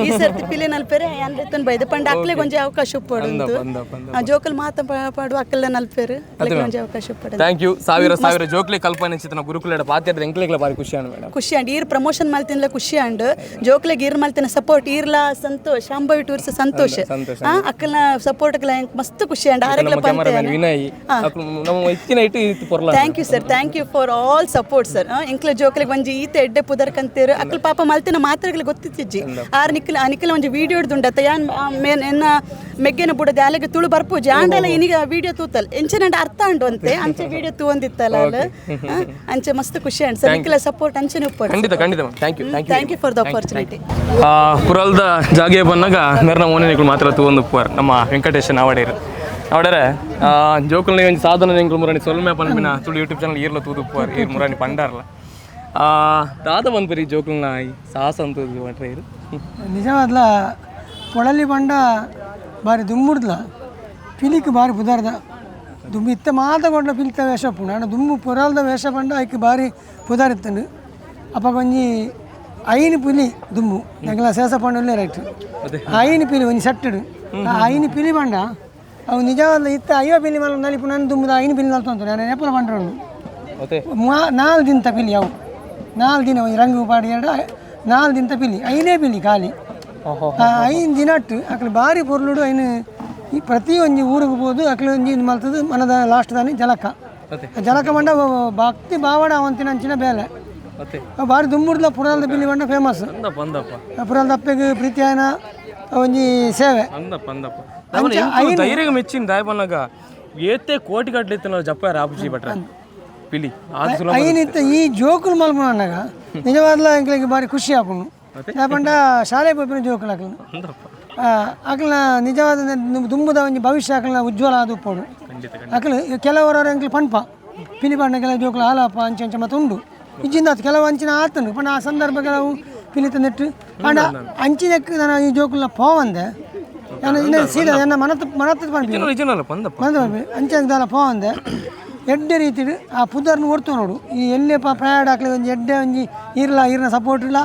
ಈ ಸರ್ತಿ ಪಿಲಿ ನಲ್ಪೆರೆ ಯಾನ್ ಬೈದ ಪಂಡ ಅಕ್ಲೆಗ್ ಒಂಜಿ ಅವಕಾಶ ಉಪ್ಪೊಡು. ಅಂದಪ್ಪ, ಅಂದಪ್ಪ, ಅಂದಪ್ಪ. ಜೋಕುಲು ಮಾತ ಪಾಡುವ ಅಕ್ಕಲ್ಲ ನಲ್ಪೆರು ಅಕ್ಲೆಗ್ ಒಂಜಿ ಅವಕಾಶ ಉಪ್ಪೊಡು. Thank you. ಸಾವಿರ ಸಾವಿರ ಜೋಕ್ಲೆ ಕಲ್ಪನೆ ಚಿತ್ರನ ಗುರುಕುಲೆಡ ಪಾತ್ರದ ಎಂಕ್ಲೆಗ್ಲ ಬಾರಿ ಖುಷಿ ಆಂಡ್ ಮೇಡಮ್. ಖುಷಿ ಅಂಡ್ ಈರ್ ಪ್ರಮೋಷನ್ ಮಲ್ತಿನ್ಲ ಖುಷಿ ಅಂಡ್ ಜೋಕ್ಲೆಗ್ ಈರ್ ಮಲ್ತಿನ ಸಪೋರ್ಟ್ ಈರ್ಲ ಸಂತೋಷ್ ಶಾಂಭವಿ ಟೂರ್ಸ್ ಸಂತೋಷ್ ಸಂತೋಷ್. ಅಕ್ಕಲ್ನ ಸಪೋರ್ಟ್ ಮಸ್ತ್ ಖುಷಿ ಅಂಡ್ ಆರೆಗ್ಲ. ನಮ್ಮ ಕ್ಯಾಮರಾಮನ್ ವಿನಯ್ ಅಕ್ಲು ನಮ್ಮ ಇತ್ತಿನ ಇಟ್ಟು ಇತ್ತು ಪೊರ್ಲ. Thank you sir, thank you for all support sir. ಎಂಕ್ಲ ಜೋಕ್ಲೆಗ್ ಒಂಜಿ ಈತ ಎಡ್ಡೆ ಪುದರ್ ಕಂತೇರು ಅಕ್ಲು ಪಾಪ ಮಲ್ತಿನ ಮಾತ್ರೆಗಳು ಗೊತ್ತಿತ್ತಿಜ್ಜಿ ಆರ್ ನಿಕ್ಲ ನಿಕ್ಲ ಒಂಜಿ ವಿಡಿಯೋ ಉಂಡತ್ತ ಯಾನ್ ಮೇನ್ ಎನ್ನ ಮೆಗ್ಗೆನ ಬುಡದೆ ಅಲೆಗೆ ತುಳು ಬರ್ಪೂಜಿ ಆಂಡಲ ಇನಿಗ ವಿಡಿಯೋ ತೂತಲ್ ಎಂಚಿನ ಅರ್ಥ ಅಂಡು ಅಂತೆ ಅಂಚೆ ವಿಡಿಯೋ ತೂವೊಂದಿತ್ತಲ್ಲ ಅಲ್ಲ ಅಂಚೆ ಮಸ್ತ್ ಖುಷಿ ಅಂಡ್ ಸರ್ ನಿಕ್ಲ ಸಪೋರ್ಟ್ ಅಂಚೆನೆ ಉಪ್ಪೊಡು. ಖಂಡಿತ ಖಂಡಿತ, thank you thank you. Thank you for the opportunity. ಪುರಲ್ದ ಜಾಗೆ ಬಂದಾಗ ಮೇರ್ನ ಮೋನೆಗಳು ಮಾತ್ರ ತೂವೊಂದು ಉಪ್ಪುವಾರ್ ನಮ್ಮ ವೆಂಕಟೇಶ ನಾವಡೇರು ನಾವಡರೆ ಜೋಕುಲ್ನ ಒಂಜಿ ಸಾಧನ ಎಂಕುಲು ಮುರಾಣಿ ಸೊಲ್ಮೆ ಪನ್ಪಿನ ತುಳು ಯೂಟ್ಯೂಬ್ ಚಾನಲ್ ಈರ್ಲ ತೂದು ಉಪ್ಪುವಾರ್ ಈರ್ ಮುರಾಣಿ ಪಂಡಾರ್ಲ ದಾದ ಪನ್ಪುರಿ ಜೋಕುಲ್ನ ಈ ಸಾಹಸ ಅಂತ ಭಟ್ರೆ ಇರು. ನಿಜವಾದ್ಲ ಪೊಳಲಿ ಬಂಡ ಬಾರಿ ದುಮ್ಮುಡ್ಲ ಪಿಲಿಕ್ ಬಾರಿ ಪುದರ್ದ ದುಂಬು ಇತ್ತ ಮಾತ ಕೊಡ್ಲ ಪಿಲಿತ ವೇಷ ಪುಂಡು ಆಂಡ ದುಂಬು ಪೊರಲ್ದ ವೇಷ ಪಂಡ ಐಕ್ ಬಾರಿ ಪುದರ್ ಇತ್ತಂಡು. ಅಪಗ ಒಂಜಿ 5 ಪಿಲಿ ದುಂಬು ಎಂಕಲ ಸೇಸ ಪಂಡ ರೈಟ್ 5 ಪಿಲಿ ಒಂಜಿ ಸೆಟ್ಟುಡು ಆ 5 ಪಿಲಿ ಪಂಡ ಅವು ನಿಜವಾದ್ಲ ಇತ್ತ 50 ಪಿಲಿ ಮಲ್ಲ ನಲಿಪು ನನ್ ದುಂಬುದ 5 ಪಿಲಿ ನಲ್ತೊಂತು ನಾನು ಎಪ್ಪಲ ಪಂಡ್ರು. ಅದೇ. 4 ದಿನದ ಪಿಲಿ ಅವು 4 ದಿನ ಒಂಜಿ ರಂಗು ಪಾಡಿ ಎರಡು 4 ದಿನದ ಪಿಲಿ 5 ಪಿಲಿ ಖಾಲಿ ಆ 5 ದಿನಟ್ಟು ಅಕ್ಲು ಬಾರಿ ಪೊರ್ಲುಡು ಐನು ಈ ಪ್ರತಿ ಒಂಜಿ ಊರಿಗೆ ಪೋದು ಅಕ್ಲು ಒಂಜಿ ಇದು ಮಲ್ತದು ಮನದ ಲಾಸ್ಟ್ ದಾನಿ ಜಲಕ. ಅದೇ. ಜಲಕ ಬಂಡ ಭಕ್ತಿ ಬಾವಡ ಅವಂತಿನ ಅಂಚಿನ ಬೇಲೆ. ಅದೇ. ಅವು ಬಾರಿ ದುಂಬುಡ್ಲ ಪುರಾಲ್ದ ಪಿಲಿ ಬಂಡ ಫೇಮಸ್. ಅಂದಪ್ಪ ಅಂದಪ್ಪ. ಪುರಾಲ್ದ ಅಪ್ಪೆಗ್ ಪ್ರೀತಿಯಾಯನ ಒಂಜಿ ಸೇವೆ. ಅಂದಪ್ಪ ಅಂದಪ್ಪ. ಧೈರ್ಯ ಮೆಚ್ಚಿನ ದಾಯ ಪನ್ನಗ ಏತೆ ಕೋಟಿ ಗಟ್ಟಲೆ ಇತ್ತು ನಾವು ಜಪ್ಪ ರಾಪುಜಿ ಭಟ್ರ ಪಿಲಿ ಆದ್ ಸುಲಭ. ಐನಿತ್ತ ಈ ಜೋಕುಲು ಮಲ್ಪುನಗ ನಿಜವಾದ್ಲ ಎಂಕ್ಲೆಗ್ ಬಾರಿ ಖುಷಿ ಆಪುಂಡು ದಾಯೆ ಶಾಲೆ ಪೋಪಿನ ಜೋಕುಲು ಅಕ್ಲು ಅಂದಪ್ಪ. ಅಕ್ಲ್ನ ನಿಜವಾದ ದುಂಬುದ ಒಂಜಿ ಭವಿಷ್ಯ ಅಕ್ಲ್ನ ಉಜ್ವಲ ಆದ್ ಉಪ್ಪೊಡು. ಖಂಡಿತ. ಅಕ್ಲು ಕೆಲವರು ಎಂಕ್ಲು ಪನ್ಪ ಪಿಲಿ ಪಂಡ ಕೆಲವು ಜೋಕುಲು ಆಲಪ್ಪ ಅಂಚೆ ಅಂಚೆ ಮತ್ತೆ ಉಂಡು ಇಜ್ಜಿಂದ ಆತು ಕೆಲವು ಅಂಚಿನ ಆತುಂಡು ಪಂಡ ಆ ಸಂದರ್ಭ ಕೆಲವು ಪಿಲಿ ತಂದಿಟ್ಟು ಪಂಡ ಅಂಚಿನಕ್ಕೆ ನಾನು ಈ ಜೋಕುಲ್ನ ಪೋವಂದೆ ನಾನು ಇನ್ನು ಸೀದಾ ನನ್ನ ಮನತ್ ಮನತ್ ಪನ್ಪಿ. ನಿಜನಲ್ಲ ಅಂದಪ್ಪ. ಮನತ್ ಪನ್ಪಿ ಅಂಚೆ ದಾಲ ಪೋವಂದೆ ಎಡ್ಡೆ ರೀತಿಡ್ ಆ ಪುದರ್ನ ಒರ್ತು ನೋಡು ಈ ಎಲ್ಲೇ ಪ್ರಯಾಣ ಹಾಕ್ಲಿ ಒಂಜಿ ಎಡ್ಡೆ ಒಂಜಿ ಇರ್ಲ ಈರ್ನ ಸಪೋರ್ಟ್ ಇಲ್ಲ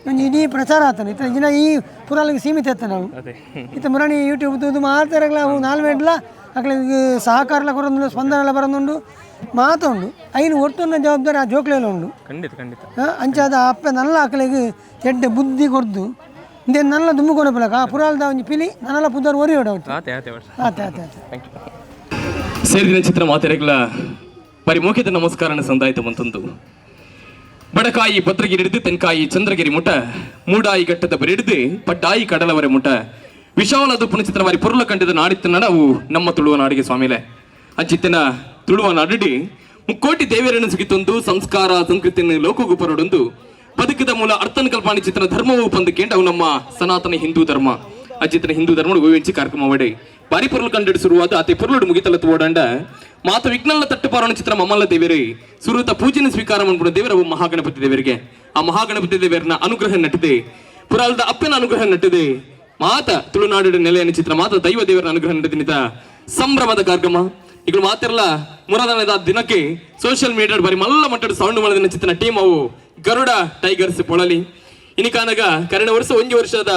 ಒಂಜಿ ಇಡೀ ಪ್ರಚಾರ ಆತನ ಇತ್ತ ಇನ್ನ ಈ ಪುರಾಲಿಗೆ ಸೀಮಿತ ಇತ್ತ ನಾವು ಅದೇ. ಇತ್ತ ಮುರಾಣಿ ಯೂಟ್ಯೂಬ್ ತೂದು ಮಾತಾಡಗ್ಲ ಅವು ನಾಲ್ವೆಡ್ಲ ಅಕ್ಲೆಗ್ ಸಹಕಾರ ಕೊರೊಂದುಂಡು ಸ್ಪಂದನೆಲ ಬರೊಂದುಂಡು ಮಾತುಂಡು ಐನು ಒರ್ತುನ್ನ ಜವಾಬ್ದಾರಿ ಆ ಜೋಕ್ಲೆಲ ಉಂಡು. ಖಂಡಿತ ಖಂಡಿತ. ಅಂಚಾದ ಅಪ್ಪೆ ನಲ್ಲ ಅಕ್ಲೆಗ್ ಎಡ್ಡೆ ಬುದ್ಧಿ ಕೊರ್ದು ಇಂದೆ ನಲ್ಲ ದುಮ್ಮು ಕೊನಪುಲಕ ಆ ಪುರಾಲ್ದ ಒಂಜಿ ಪಿಲಿ ನನ್ನಲ ಪುದರ್ ಒರಿಯೋಡು ಅವತ್ತು. ಆತೆ ಆತೆ ಭಟ್ರೆ. ಆತೆ ಆತೆ ಆತೆ. Thank you. ಸೇರಿದ ಚಿತ್ರ ಮಾತೆರೆಗ್ಲ ಪರಿಮೋಖಿತ ನಮಸ್ಕಾರನ ಸಂದಾಯಿತ ಬಂತಂದು ಬಡಕಾಯಿ ಭದ್ರಗಿರಿ ಹಿಡಿದು ತೆನ್ಕಾಯಿ ಚಂದ್ರಗಿರಿ ಮುಟ ಮೂಡಾಯಿ ಘಟ್ಟದ ಬರಿಡಿದು ಪಡ್ಡಾಯಿ ಕಡಲವರೆ ಮುಟ ವಿಶಾಲದ ಪುನಚಿತ್ರವಾರಿ ಪೊರುಲ ಕಂಡಿದ ನಾಡಿತ್ತ ಅವು ನಮ್ಮ ತುಳುವ ನಾಡಿಗೆ ಸ್ವಾಮಿಲೆ ಅಂಚಿತ್ತಿನ ತುಳುವ ನಾಡಿಡಿ ಮುಕ್ಕೋಟಿ ದೇವರನ್ನು ಸುಗಿತೊಂದು ಸಂಸ್ಕಾರ ಸಂಸ್ಕೃತಿಯನ್ನು ಲೋಕಗೂ ಪರಡೊಂದು ಬದುಕಿದ ಮೂಲ ಅರ್ಥನ ಕಲ್ಪಾಣಿ ಚಿತ್ರ ಧರ್ಮವು ಪಂದಕೇಂಡ ಅವು ನಮ್ಮ ಸನಾತನ ಹಿಂದೂ ಧರ್ಮ ಅಚಿತ್ರ ಹಿಂದೂ ಧರ್ಮ ವಿವೇಚಿ ಕಾರ್ಯಕ್ರಮ ವಡೆ ಬಾರಿ ಪೊರುಳು ಕಂಡಿಡು ಶುರುವಾದ ಅತಿ ಪೊರುಳುಡು ಮುಗಿತಲ ತೋಡಂಡ ಮಾತ ವಿಘ್ನಲ್ಲ ತಟ್ಟುಪಾರಣ ಚಿತ್ರ ಮಮ್ಮಲ್ಲ ದೇವರೇ ಸುರುತ ಪೂಜೆನ ಸ್ವೀಕಾರ ಮಾಡ್ಬಿಡ ದೇವರ ಅವು ಮಹಾಗಣಪತಿ ದೇವರಿಗೆ ಆ ಮಹಾಗಣಪತಿ ದೇವರನ್ನ ಅನುಗ್ರಹ ನಟ್ಟಿದೆ ಪುರಾಲ್ದ ಅಪ್ಪನ ಅನುಗ್ರಹ ನಟ್ಟಿದೆ ಮಾತ ತುಳುನಾಡಿನ ನೆಲೆಯನ್ನು ಚಿತ್ರ ಮಾತ ದೈವ ದೇವರ ಅನುಗ್ರಹ ನಟ್ಟಿದ ಸಂಭ್ರಮದ ಕಾರ್ಯಕ್ರಮ ಈಗ ಮಾತಿರಲ್ಲ ಮುರದನದ ದಿನಕ್ಕೆ ಸೋಷಿಯಲ್ ಮೀಡಿಯಾ ಬಾರಿ ಮಲ್ಲ ಮಟ್ಟದ ಸೌಂಡ್ ಮಾಡಿದ ಚಿತ್ರ ಟೀಮ್ ಅವು ಗರುಡ ಟೈಗರ್ಸ್ ಪೊಳಲಿ ಇನಿಕಾನಗ ಕರೆನ ವರ್ಷ ಒಂಜಿ ವರ್ಷದ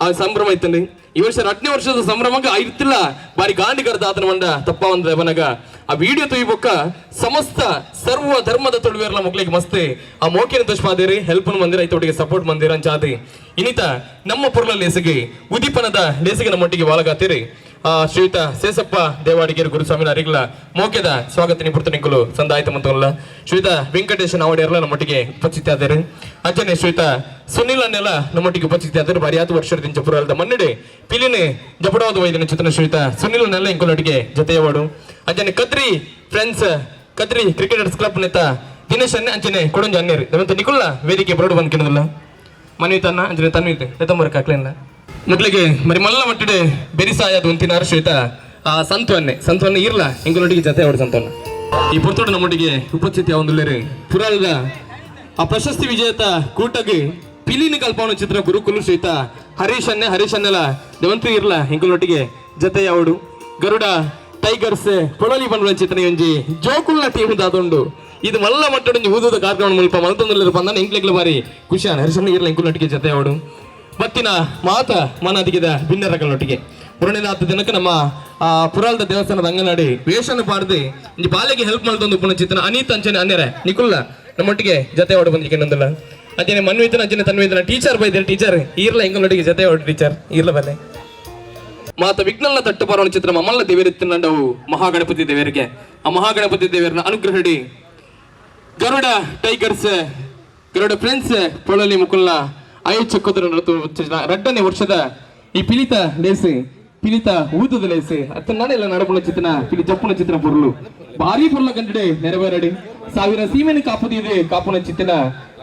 ಆ ಸಂಭ್ರಮ ಇತ್ತಂడి ಈ ವರ್ಷ 8ನೇ ವರ್ಷದ ಸಂಭ್ರಮಕ್ಕೆ ಇತ್ತಿಲ್ಲ ಬಾರಿ ಗಾಂಡಿ ಕರೆದ ಆತನ ಮಂಡ ತಪ್ಪ ಒಂದ ಬನಗ ಆ ವಿಡಿಯೋ ತೊಯ್ಬೊಕ್ಕ ಸಮಸ್ತ ಸರ್ವ ಧರ್ಮದ ತುಳುವೇರ್ಲ ಮಕ್ಕಳಿಗೆ ಮಸ್ತ್ ಆ ಮೋಕಿನ ತುಷ್ಪಾದೇರಿ ಹೆಲ್ಪ್ ಮಂದಿರ ಐತೊಟ್ಟಿಗೆ ಸಪೋರ್ಟ್ ಮಂದಿರ ಅಂಚಾದಿ ಇನ್ನಿತ ನಮ್ಮ ಪೊರ್ಲ ಲೇಸಿಗೆ ಉದೀಪನದ ಲೇಸಿಗೆ ನಮ್ಮೊಟ್ಟಿಗೆ ವಾಳಗಾತೀರಿ. ಶ್ರೀಯುತ ಸೇಸಪ್ಪ ದೇವಾಡಿಗೇರು ಗುರುಸ್ವಾಮಿ ಅರಿಗ್ಲ ಮೋಕೆದ ಸ್ವಾಗತ ನಿಪುರ್ತ ನಿಂಕುಲು ಸಂದಾಯ್ತ ಮಂತಲ್ಲ ಶ್ರೀಯುತ ವೆಂಕಟೇಶ ನಾವಡಿಯರ್ಲ ನಮ್ಮೊಟ್ಟಿಗೆ ಉಪಸ್ಥಿತಿ ಆದರು. ಅಂಚನೆ ಶ್ರೀಯುತ ಸುನಿಲ್ ಅನ್ನೆಲ್ಲ ನಮ್ಮೊಟ್ಟಿಗೆ ಉಪಸ್ಥಿತಿ ಆದರು. ಬಾರಿಯಾತು ವರ್ಷದಿಂದ ಪುರಾಲ್ದ ಮನ್ನಡೆ ಪಿಲಿನೆ ಜಪಡವಾದ ವೈದ್ಯನ ಚಿತ್ರ ಶ್ರೀಯುತ ಸುನಿಲ್ ನೆಲ್ಲ ಇಂಕುಲೊಟ್ಟಿಗೆ ಜೊತೆಯವಾಡು. ಅಂಚನೆ Kadri friends Kadri cricketers club ನೇತ Dinesh ಅನ್ನೆ ಅಂಚನೆ ಕೊಡಂಜ ಅನ್ನೇರು ಮತ್ತೆ ನಿಕುಲ್ಲ ವೇದಿಕೆ ಬರೋಡು ಬಂದ್ ಕಿಣದಲ್ಲ ಮನ್ವಿತನ್ನ ಅಂಚನೆ ತನ್ವಿತೆ ಎತ್ತಂಬರ ಕಾಕ್ಲೇನ ಮೊದಲಿಗೆ ಮರಿ ಮಲ್ಲ ಮಟ್ಟಿಡೆ ಬೆರಿಸಾಯದ ಉಂತಿನಾರ ಶ್ವೇತ ಆ ಸಂತವನ್ನೇ ಸಂತವನ್ನೇ ಇರ್ಲ ಎಂಗುಲೊಟ್ಟಿಗೆ ಜೊತೆ ಅವಡು ಸಂತವನ್ನ. ಈ ಪುರ್ತೋಡು ನಮ್ಮೊಟ್ಟಿಗೆ ಉಪಸ್ಥಿತಿ ಅವಂದುಲ್ಲೇರು ಪುರಾಲ್ದ ಆ ಪ್ರಶಸ್ತಿ ವಿಜೇತ ಕೂಟಗೆ ಪಿಲಿನ ಕಲ್ಪವನ ಚಿತ್ರ ಗುರುಕುಲು ಶ್ವೇತ ಹರೀಶ್ ಅನ್ನೆ ಹರೀಶ್ ಅನ್ನೆಲ್ಲ ದೇವಂತು ಇರ್ಲ ಎಂಗುಲೊಟ್ಟಿಗೆ ಜೊತೆ ಅವಡು. ಗರುಡ ಟೈಗರ್ಸ್ ಕೊಡಲಿ ಬಂದ ಚಿತ್ರ ಒಂಜಿ ಜೋಕುಲ್ನ ಟೀಮ್ ದಾದುಂಡು. ಇದು ಮಲ್ಲ ಮಟ್ಟಡೊಂಜಿ ಊದುದ ಕಾರ್ಯಕ್ರಮ ಮುಲ್ಪ ಮಲ್ತೊಂದುಲ್ಲೆರ್ ಪಂದಾನ ಎಂಕ್ಲೆಗ್ಲ ಬಾರಿ ಖುಷಿಯಾನ. ಹರಿಶಣ್ಣ ಇರ್ಲ ಎಂಕುಲ್ನೊಟ್ಟಿಗೆ ಜೊತೆ ಅವಡು. ಬತ್ತಿನ ಮಾತ ಮನಾದಿಗೆದ ಭಿನ್ನರಗಳೊಟ್ಟಿಗೆ ಪುರಣಿನಾಥ ದಿನಕ್ಕೆ ನಮ್ಮ ಆ ಪುರಾಲ್ದ ದೇವಸ್ಥಾನದ ಅಂಗನಡಿ ವೇಷನ ಪಾಡ್ದು ಒಂಜಿ ಬಾಲೆಗೆ ಹೆಲ್ಪ್ ಮಲ್ತೊಂದು ಪುಣ ಚಿತ್ರನ ಅನೀತ್ ಅಂಚನೆ ಅನ್ನೆರೆ ನಿಕುಲ್ಲ ನಮ್ಮೊಟ್ಟಿಗೆ ಜೊತೆ ಓಡು ಬಂದಿಕ್ಕೆ. ಅಂಚನೆ ಮನ್ವಿತನ ಅಂಚನೆ ತನ್ವಿತನ ಟೀಚರ್ ಬೈದೇರು. ಟೀಚರ್ ಈರ್ಲ ಎಂಕಲ್ನೊಟ್ಟಿಗೆ ಜೊತೆ ಓಡು. ಟೀಚರ್ ಈರ್ಲ ಬಲ್ಲೆ. ಮಾತ ವಿಘ್ನಲ್ನ ತಟ್ಟು ಪಾರವಣ ಚಿತ್ರ ಮಮ್ಮಲ್ಲ ದೇವರಿತ್ತಿನಂಡವು ಮಹಾಗಣಪತಿ ದೇವರಿಗೆ. ಆ ಮಹಾಗಣಪತಿ ದೇವರನ್ನ ಅನುಗ್ರಹಡಿ ಗರುಡ ಟೈಗರ್ಸ್ ಗರುಡ ಫ್ರೆಂಡ್ಸ್ ಪೊಳಲಿ ಮುಕುಲ್ನ ಆಯೋಜಕರು ರಡ್ಡನೇ ವರ್ಷದ ಈ ಪಿಲಿತ ಲೇಸು ಪಿಲಿತ ಊತದ ಲೇಸು ಅತ್ತ ಎಲ್ಲ ನಡಪುಣ ಚಿತ್ರನ ಪಿಲಿ ಜಪ್ಪುನ ಚಿತ್ರ ಪೊರ್ಲು ಭಾರಿ ಪೊರ್ಲ ಕಂಡಿಡೆ ನೆರವೇರಡಿ. ಸಾವಿರ ಸೀಮೆನ ಕಾಪುದಿದೆ ಕಾಪುನ ಚಿತ್ತನ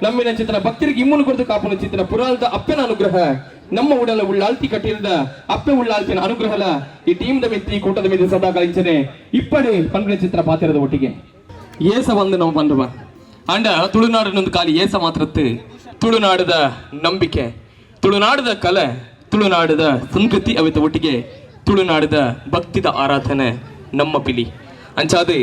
ನಮ್ಮಿನ ಚಿತ್ತನ ಭಕ್ತರಿಗೆ ಇಮ್ಮನು ಕೊಡ್ದು ಕಾಪುನ ಚಿತ್ತನ ಪುರಾಲ್ದ ಅಪ್ಪನ ಅನುಗ್ರಹ ನಮ್ಮ ಉಡಲ ಉಳ್ಳಾಲ್ತಿ ಕಟ್ಟಿಲ್ದ ಅಪ್ಪೆ ಉಳ್ಳಾಲ್ತಿನ ಅನುಗ್ರಹಲ ಈ ಟೀಮ್ದ ಮಿತ್ತಿ ಕೂಟದ ಮಿತ್ತಿ ಸದಾ ಕಳಿಂಚನೆ ಇಪ್ಪಡಿ ಪಂಡಿನ ಚಿತ್ರ ಪಾತಿರದ ಒಟ್ಟಿಗೆ ಏಸ ಬಂದು ನಾವು ಬಂದವ ಅಂಡ ತುಳುನಾಡಿನೊಂದು ಖಾಲಿ ಏಸ ಮಾತ್ರತ್ತು ತುಳುನಾಡದ ನಂಬಿಕೆ, ತುಳುನಾಡದ ಕಲೆ, ತುಳುನಾಡದ ಸಂಸ್ಕೃತಿ, ಅವಿತ ಒಟ್ಟಿಗೆ ತುಳುನಾಡದ ಭಕ್ತಿದ ಆರಾಧನೆ ನಮ್ಮ ಪಿಲಿ. ಅಂಚಾದೆ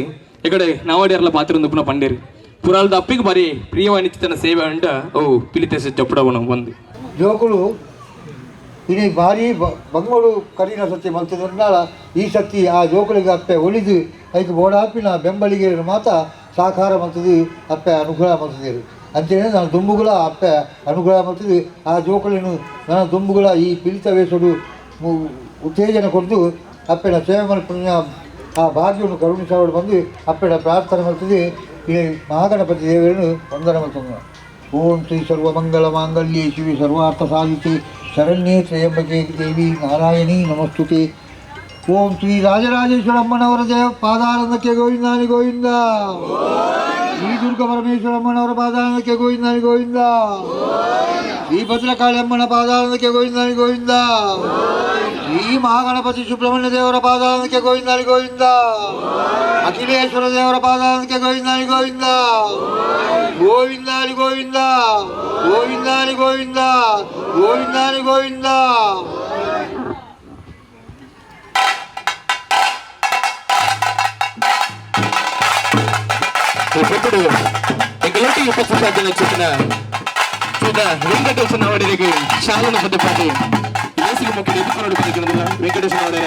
ಈ ಕಡೆ ನಾವಾಡಿಯರ್ಲ ಪಾತ್ರ ಪುನಃ ಪಂಡೇರು ಪುರಾಲ್ದ ಅಪ್ಪಿಗೆ ಬಾರಿ ಪ್ರಿಯವಾಣಿಚಿತನ ಸೇವೆ ಅಂಡ ಓ ಪಿಲಿತೆಸ ಚಪ್ಪಡವನ ಒಂದು ಜೋಕುಲು ಇನಿ ಭಾರಿ ಬಂಗೋಡು ಕರಿನ ಸತ್ತಿ ಮಲ್ತದನ್ನಾಳ ಈ ಸತ್ತಿ ಆ ಜೋಕುಲಿಗೆ ಅಪ್ಪೆ ಒಲಿದು ಐಕ್ ಬೋಡಾಪಿನ ಬೆಂಬಲಿಗೆ ಮಾತ ಸಾಕಾರ ಮಲ್ತದು ಅಪ್ಪೆ ಅನುಗ್ರಹ ಮಲ್ತದಿರು. ಅಂಚನೆ ನಾನು ದುಂಬುಗಳ ಅಪ್ಪೆ ಅನುಗ್ರಹ ಮಲ್ತದು ಆ ಜೋಕುలను ನನ್ನ ದುಂಬುಗಳ ಈ ಪಿಲಿತ ವೇಷಡು ಉತ್ತೇಜನ ಕೊಡ್ದು ಅಪ್ಪೆನ ಸೇವೆ ಮಲ್ಪುನ ಆ ಭಾಗ್ಯವನ್ನು ಕರುಣಿಸೋಡು ಬಂದು ಅಪ್ಪೆನ ಪ್ರಾರ್ಥನೆ ಮಲ್ತದು ಈ ಮಹಾಗಣಪತಿ ದೇವರನ್ನು ವಂದನೆ ಮಲ್ತುಂಡು. ಓಂ ಶ್ರೀ ಸರ್ವಮಂಗಳ ಮಾಂಗಲ್ಯೇ ಶಿವೆ ಸರ್ವಾರ್ಥ ಸಾಧಿತೆ ಶರಣ್ಯೇ ತ್ರ್ಯಂಬಕೆ ದೇವಿ ನಾರಾಯಣಿ ನಮಸ್ತುತೆ. ಓಂ ಶ್ರೀ ರಾಜರಾಜೇಶ್ವರಮ್ಮನವರ ದೇವ ಪಾದಾರಂದಕ್ಕೆ ಗೋವಿಂದಾನಿ ಗೋವಿಂದ. ಶ್ರೀ ದುರ್ಗ ಪರಮೇಶ್ವರಮ್ಮನವರ ಪಾದಾರಂದಕ್ಕೆ ಗೋವಿಂದಾನಿ ಗೋವಿಂದ. ಶ್ರೀ ಭದ್ರಕಾಳಿಯಮ್ಮನ ಪಾದಾರಂದಕ್ಕೆ ಗೋವಿಂದಾನಿ ಗೋವಿಂದ. ಶ್ರೀ ಮಹಾಗಣಪತಿ ಸುಬ್ರಹ್ಮಣ್ಯ ದೇವರ ಪಾದಾರಂದಕ್ಕೆ ಗೋವಿಂದಾನಿ ಗೋವಿಂದ. ಅಖಿಲೇಶ್ವರ ದೇವರ ಪಾದಾರಂದಕ್ಕೆ ಗೋವಿಂದಾನಿ ಗೋವಿಂದ. ಗೋವಿಂದಾನಿ ಗೋವಿಂದ ಗೋವಿಂದಾನಿ ಗೋವಿಂದ ಗೋವಿಂದಾನಿ ಗೋವಿಂದ. ఇప్పుడు ಎಂಕಲೊಟ್ಟಿಗೆ ಉಪಸ್ಥಿತ ಚಿತ್ರ ಶ್ರೀತ ವೆಂಕಟೇಶನ ಅವರಿಗೆ ಶಾಲನ ಪದ್ಧತಿ ಲೇಸಿಗೆ ಮುಖ್ಯ ಎದುರು ಪದಕ್ಕಿರೋದಿಲ್ಲ. ವೆಂಕಟೇಶನ ಅವರೇ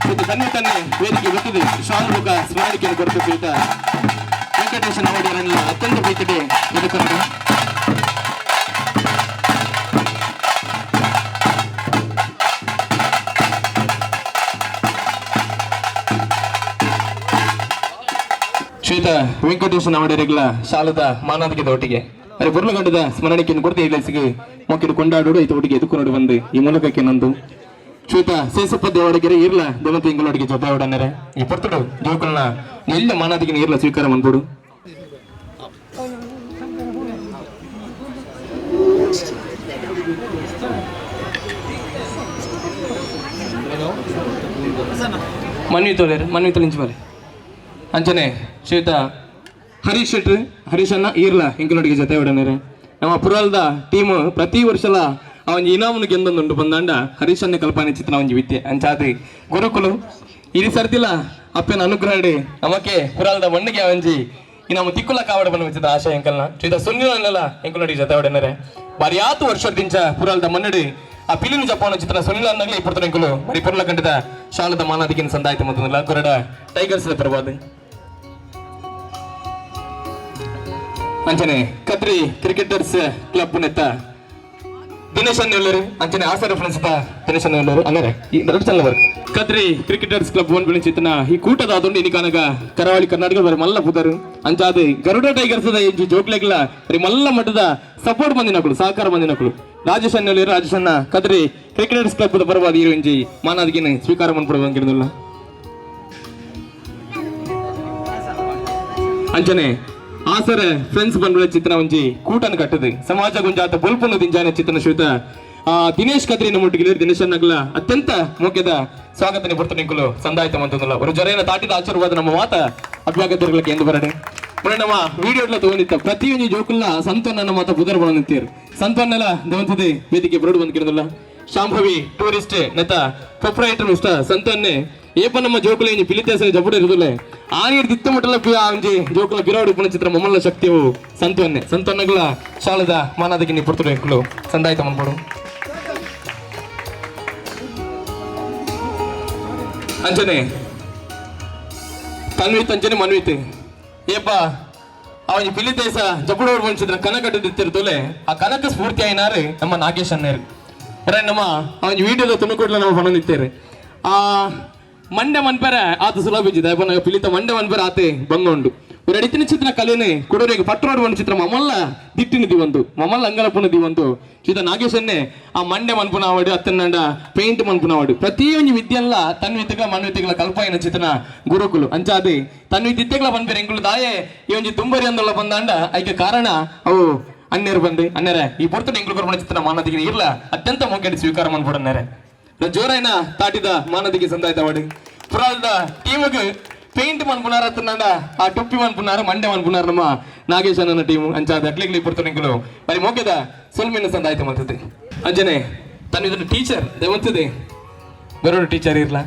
ಮತ್ತು ತನ್ನೆ ತನ್ನೆ ವೇದಿಕೆ ಗೊತ್ತಿದೆ ಶಾಲು ಮುಖ ಸ್ಮರಣಿಕೆಯನ್ನು ಕೊರತು ಶ್ರೀತ ವೆಂಕಟೇಶನ ಅವರನ್ನು ಅತ್ಯಂತ ಪ್ರೀತಿಗೆ ಎದುರು. ಶ್ರೀತ ವೆಂಕಟೇಶನ ಅವರಿಗಳ ಶಾಲದ ಮಾನಾದಿಗೆದ ಒಟ್ಟಿಗೆ ಅರೆ ಬುರ್ಲಗಂಡದ ಸ್ಮರಣಿಕೆಯನ್ನು ಕೊಡ್ತಾ ಇಳಿಸಿಗೆ ಮೊಕ್ಕಿಡು ಕೊಂಡಾಡೋಡು ಐತ ಒಟ್ಟಿಗೆ ಎದುಕು ನೋಡು ಬಂದು ಈ ಮೂಲಕಕ್ಕೆ ನಂದು ಶ್ರೀತ ಸೇಸಪ್ಪ ದೇವಡಿಗೆರೆ ಇರ್ಲ ದೇವತೆ ಇಂಗಳೊಟ್ಟಿಗೆ ಜೊತೆ ಹೊಡನೆರೆ ಈ ಪೊರ್ತುಡು ಜೋಕುಲ್ನ ಎಲ್ಲ ಮಾನಾದಿಗೆ ಇರ್ಲ ಸ್ವೀಕಾರ ಬಂದ್ಬಿಡು. ಮನ್ವಿ ತೋಲೇರು ಮನ್ವಿ ತೊಲಿಂಚು ಬಲೆ. ಅಂಚನೆ ಶ್ರೀಯುತ ಹರೀಶ್ ಶೆಟ್ರು ಹರೀಶ್ ಅಣ್ಣ ಈರ್ಲ ಇಂಕಲೊಟ್ಟಿಗೆ ಜೊತೆ ಹೊಡನೇರೆ. ನಮ್ಮ ಪುರಾಲ್ದ ಟೀಮ್ ಪ್ರತಿ ವರ್ಷಲ ಅವನ್ ಇನಾಮನು ಗೆಂದೊಂದುಂಡು ಬಂದಾಂಡ ಹರೀಶ್ ಅನ್ನ ಕಲ್ಪನೆ ಚಿತ್ರ ಒಂಜಿ ವಿದ್ಯೆ ಅಂಚಾದ್ರಿ ಗುರುಕುಲು ಇರಿ ಸರ್ತಿಲ ಅಪ್ಪನ ಅನುಗ್ರಹ ನಮಕೆ ಪುರಾಲ್ದ ಮಣ್ಣಿಗೆ ಅವಂಜಿ ಈ ನಮ್ಮ ತಿಕ್ಕುಲ ಕಾವಡ ಬಣ್ಣ ವಿಚಿತ ಆಶಯ ಎಂಕಲ್ನ ಶ್ರೀತ ಸುನಿಲನ್ನೆಲ್ಲ ಎಂಕಲೊಟ್ಟಿಗೆ ಜೊತೆ ಹೊಡನೇರೆ. ಬಾರಿಯಾತು ವರ್ಷದಿಂಚ ಪುರಾಲ್ದ ಮನ್ನಡಿ ಆ ಪಿಲಿನ ಜಪಾನ ಚಿತ್ರ ಸುನಿಲ್ ಅನ್ನಗ್ಲೇ ಇಪ್ಪತ್ತು ಎಂಕುಲು ಬರೀ ಪುರ್ಲ ಕಂಡದ ಶಾಲದ ಮಾನಾದಿಗಿನ ಸಂದಾಯ್ತು ಮತ್ತು ಕೊರಡ ಟೈಗರ್ಸ್ ಪರವಾದ. ಅಂಚನೆ ಕದ್ರಿ ಕ್ರಿಕೆಟರ್ಸ್ ಕ್ಲಬ್ ನೆತ್ತ ದಿನೇಶ್ ಅನ್ನೆಲ್ಲರು ಅಂಚನೆ ಆಸರ ಫ್ರೆಂಡ್ಸ್ ದಿನೇಶ್ ಅನ್ನೆಲ್ಲರು ಅನ್ನರೆ ಈ ಎರಡು channel work Kadri cricketers club one ಚಿತ್ತನ ಈ ಕೂಟದ ಅದೊಂದು ಇನಿಕಾನಗ ಕರಾವಳಿ ಕರ್ನಾಟಕ ಬರಿ ಮಲ್ಲ ಪುದರು ಅಂಚಾದ ಗರುಡ ಟೈಗರ್ಸ್ ಇಂಚು ಜೋಕ್ಲೆಗ್ಲ ಬರಿ ಮಲ್ಲ ಮಟ್ಟದ ಸಪೋರ್ಟ್ ಬಂದಿನಕುಲು, ಸಹಕಾರ ಬಂದಿನಕುಲು. ರಾಜೇಶ್ ಅನ್ನೆಲ್ಲರು, ರಾಜೇಶ್ ಅನ್ನ ಕದ್ರಿ ಕ್ರಿಕೆಟರ್ಸ್ ಕ್ಲಬ್ ಪರವಾದ ಇರು ಇಂಜಿ ಮಾನಾದಿಗಿನ ಸ್ವೀಕಾರ ಮನ್ಪಡುವಂಗಿರುದಿಲ್ಲ. ಅಂಚನೆ ಆಸರ ಫ್ರೆಂಡ್ಸ್ ಬಂದ್ಬಿಡ ಚಿತ್ರನ ಒಂಜಿ ಕೂಟನ ಕಟ್ಟದು ಸಮಾಜ ಗುಂಜಾತ ಬೊಲ್ಪನ್ನು ದಿಂಜಾನ ಚಿತ್ರನ ಶ್ವೇತ ದಿನೇಶ್ ಕದ್ರಿ ನಮ್ಮೊಟ್ಟಿಗೆ ದಿನೇಶ್ ನಗ್ಲ ಅತ್ಯಂತ ಮುಖ್ಯದ ಸ್ವಾಗತ ಬರ್ತಾನೆ ನಿಂಕುಲು ಸಂದಾಯ್ತ ಮಂತಂದಲ್ಲ ಒಂದು ಜೊರೆಯನ್ನ ತಾಟಿದ ಆಶೀರ್ವಾದ ನಮ್ಮ ಮಾತ ಅಭ್ಯಾಗತರಿಗೆ ಎಂದು ಬರಡೆ. ನಮ್ಮ ವಿಡಿಯೋ ತಗೊಂಡಿತ್ತ ಪ್ರತಿಯೊಂದು ಜೋಕುಲ್ನ ಸಂತೋನ ಮಾತ ಬುಧರ್ ಬಂದಿತ್ತೀರ್ ಸಂತೋನ್ನೆಲ್ಲ ದೇವಂತದೆ ವೇದಿಕೆ ಬರಡು ಬಂದ್ಕಿರದಲ್ಲ. ಶಾಂಭವಿ ಟೂರಿಸ್ಟ್ ನೆತ ಪ್ರೊಪ್ರೈಟರ್ ಮಿಸ್ಟರ್ ಸಂತೋನ್ನೆ ಏಪ ನಮ್ಮ ಜೋಕುಲ ಇಂಜಿ ಪಿಲಿತೇಸನ ಜಬುಡ ಇರುದಿಲ್ಲ ಆನಿರ್ ದಿತ್ತ ಮಟ್ಟಲ ಒಂಜಿ ಜೋಕುಲ ಬಿರಾಡು ಉಪ್ಪುನ ಚಿತ್ರ ಮಮ್ಮಲ್ಲ ಶಕ್ತಿಯು ಸಂತೋನ್ನೆ ಸಂತೋನ್ನಗಳ ಶಾಲದ ಮಾನಾದಕ್ಕೆ ನೀವು ಪುರ್ತುಡು ಎಂಕುಲು ಸಂದಾಯ್ತ ಮನ್ಪಡು. ಅಂಚನೆ ತನ್ವಿತ್ ಅಂಚನೆ ಮನ್ವಿತ್ ಏಪ ಅವನ ಪಿಲಿತೇಸ ಜಬುಡೋಡು ಮನುಷ್ಯನ ಕನಕಟ್ಟು ತೊಲೆ ಆ ಕನಕ ಸ್ಫೂರ್ತಿ అయినారు ನಮ್ಮ ನಾಗೇಶ್ ಅಣ್ಣರು. ನಮ್ಮ ಅವನ ವಿಡಿಯೋದ ತುಣುಕೊಡ್ಲ ನಮ್ಮ ಪಣನಿತ್ತೇರು ಆ ಮಂಡೆ ಮನ್ಪೆರೆ ಆತ ಸುಲಭ ಇಜ್ಜಿದೆ ಪಿಲಿತ ಮಂಡೆ ಮನ್ಪೆರೆ ಆತೆ ಬಂಗೊಂಡು ஒரு ಅಡಿತಿನ ಚಿತ್ರ ಕಲೆನೆ ಕೊಡೋರಿಗೆ ಪಟ್ಟರೋಡು ಒಂದು ಚಿತ್ರ ಮಮ್ಮಲ್ಲ ದಿಟ್ಟಿನ ದಿವಂತು ಮಮ್ಮಲ್ಲ ಅಂಗಲಪ್ಪನ ದಿವಂತು ಚಿತ್ರ ನಾಗೇಶನ್ನೇ ಆ ಮಂಡೆ ಮನ್ಪುನಾವಡು ಅತ್ತನ್ನಂಡ ಪೇಂಟ್ ಮನ್ಪುನಾವಡು ಪ್ರತಿಯೊಂದು ವಿದ್ಯೆಲ್ಲ ತನ್ವಿತಗಳ ಮನ್ವಿತಗಳ ಕಲ್ಪಾಯಿನ ಚಿತ್ರನ ಗುರುಕುಲು ಅಂಚಾದೆ ತನ್ವಿತಿತ್ತೆಗಳ ಬಂದ್ಬೇರೆ ಎಂಕುಲು ದಾಯೆ ಈ ಒಂಜಿ ತುಂಬರಿ ಅಂದೊಲ್ಲ ಬಂದಾಂಡ ಐಕೆ ಕಾರಣ ಅವು ಅನ್ಯರು ಬಂದು ಅನ್ಯರ ಈ ಪೊರ್ತುಡು ಎಂಕುಲು ಕೊರ್ಪಣ ಚಿತ್ರ ಮಾನದಿಗೆ ಇರ್ಲ ಅತ್ಯಂತ ಮೊಗ್ಗಡಿ ಸ್ವೀಕಾರ ಮನ್ಪುಡನ್ನೇರೆ ಜೋರೈನ ತಾಟಿದ ಮಾನದಿಗೆ ಸಂದಾಯ್ತವಾಡು ಪುರಾಲ್ದ ಟೀಮ್ಗೆ ಪೇಂಟ್ ಮನ್ಪುನಾರ ಅತ್ತಂಡ ಆ ಟೊಪ್ಪಿ ಮನ್ಪುನಾರ ಮಂಡೆ ಮನ್ಪುನಾರ ನಮ್ಮ ನಾಗೇಶ್ ಅಣ್ಣನ ಟೀಮ್ ಅಂಚಾದ ಅಕ್ಲಿಗ್ಲಿ ಪುರ್ತುನಿಂಕುಲು ಬರಿ ಮೋಕೆದ ಸೊಲ್ಮಿನ ಸಂದಾಯ್ತು ಮಂತದೆ. ಅಂಜನೆ ತನ್ನ ಇದನ್ನ ಟೀಚರ್ ದೇವಂತದೆ ಬರೋಡು ಟೀಚರ್ ಇರ್ಲ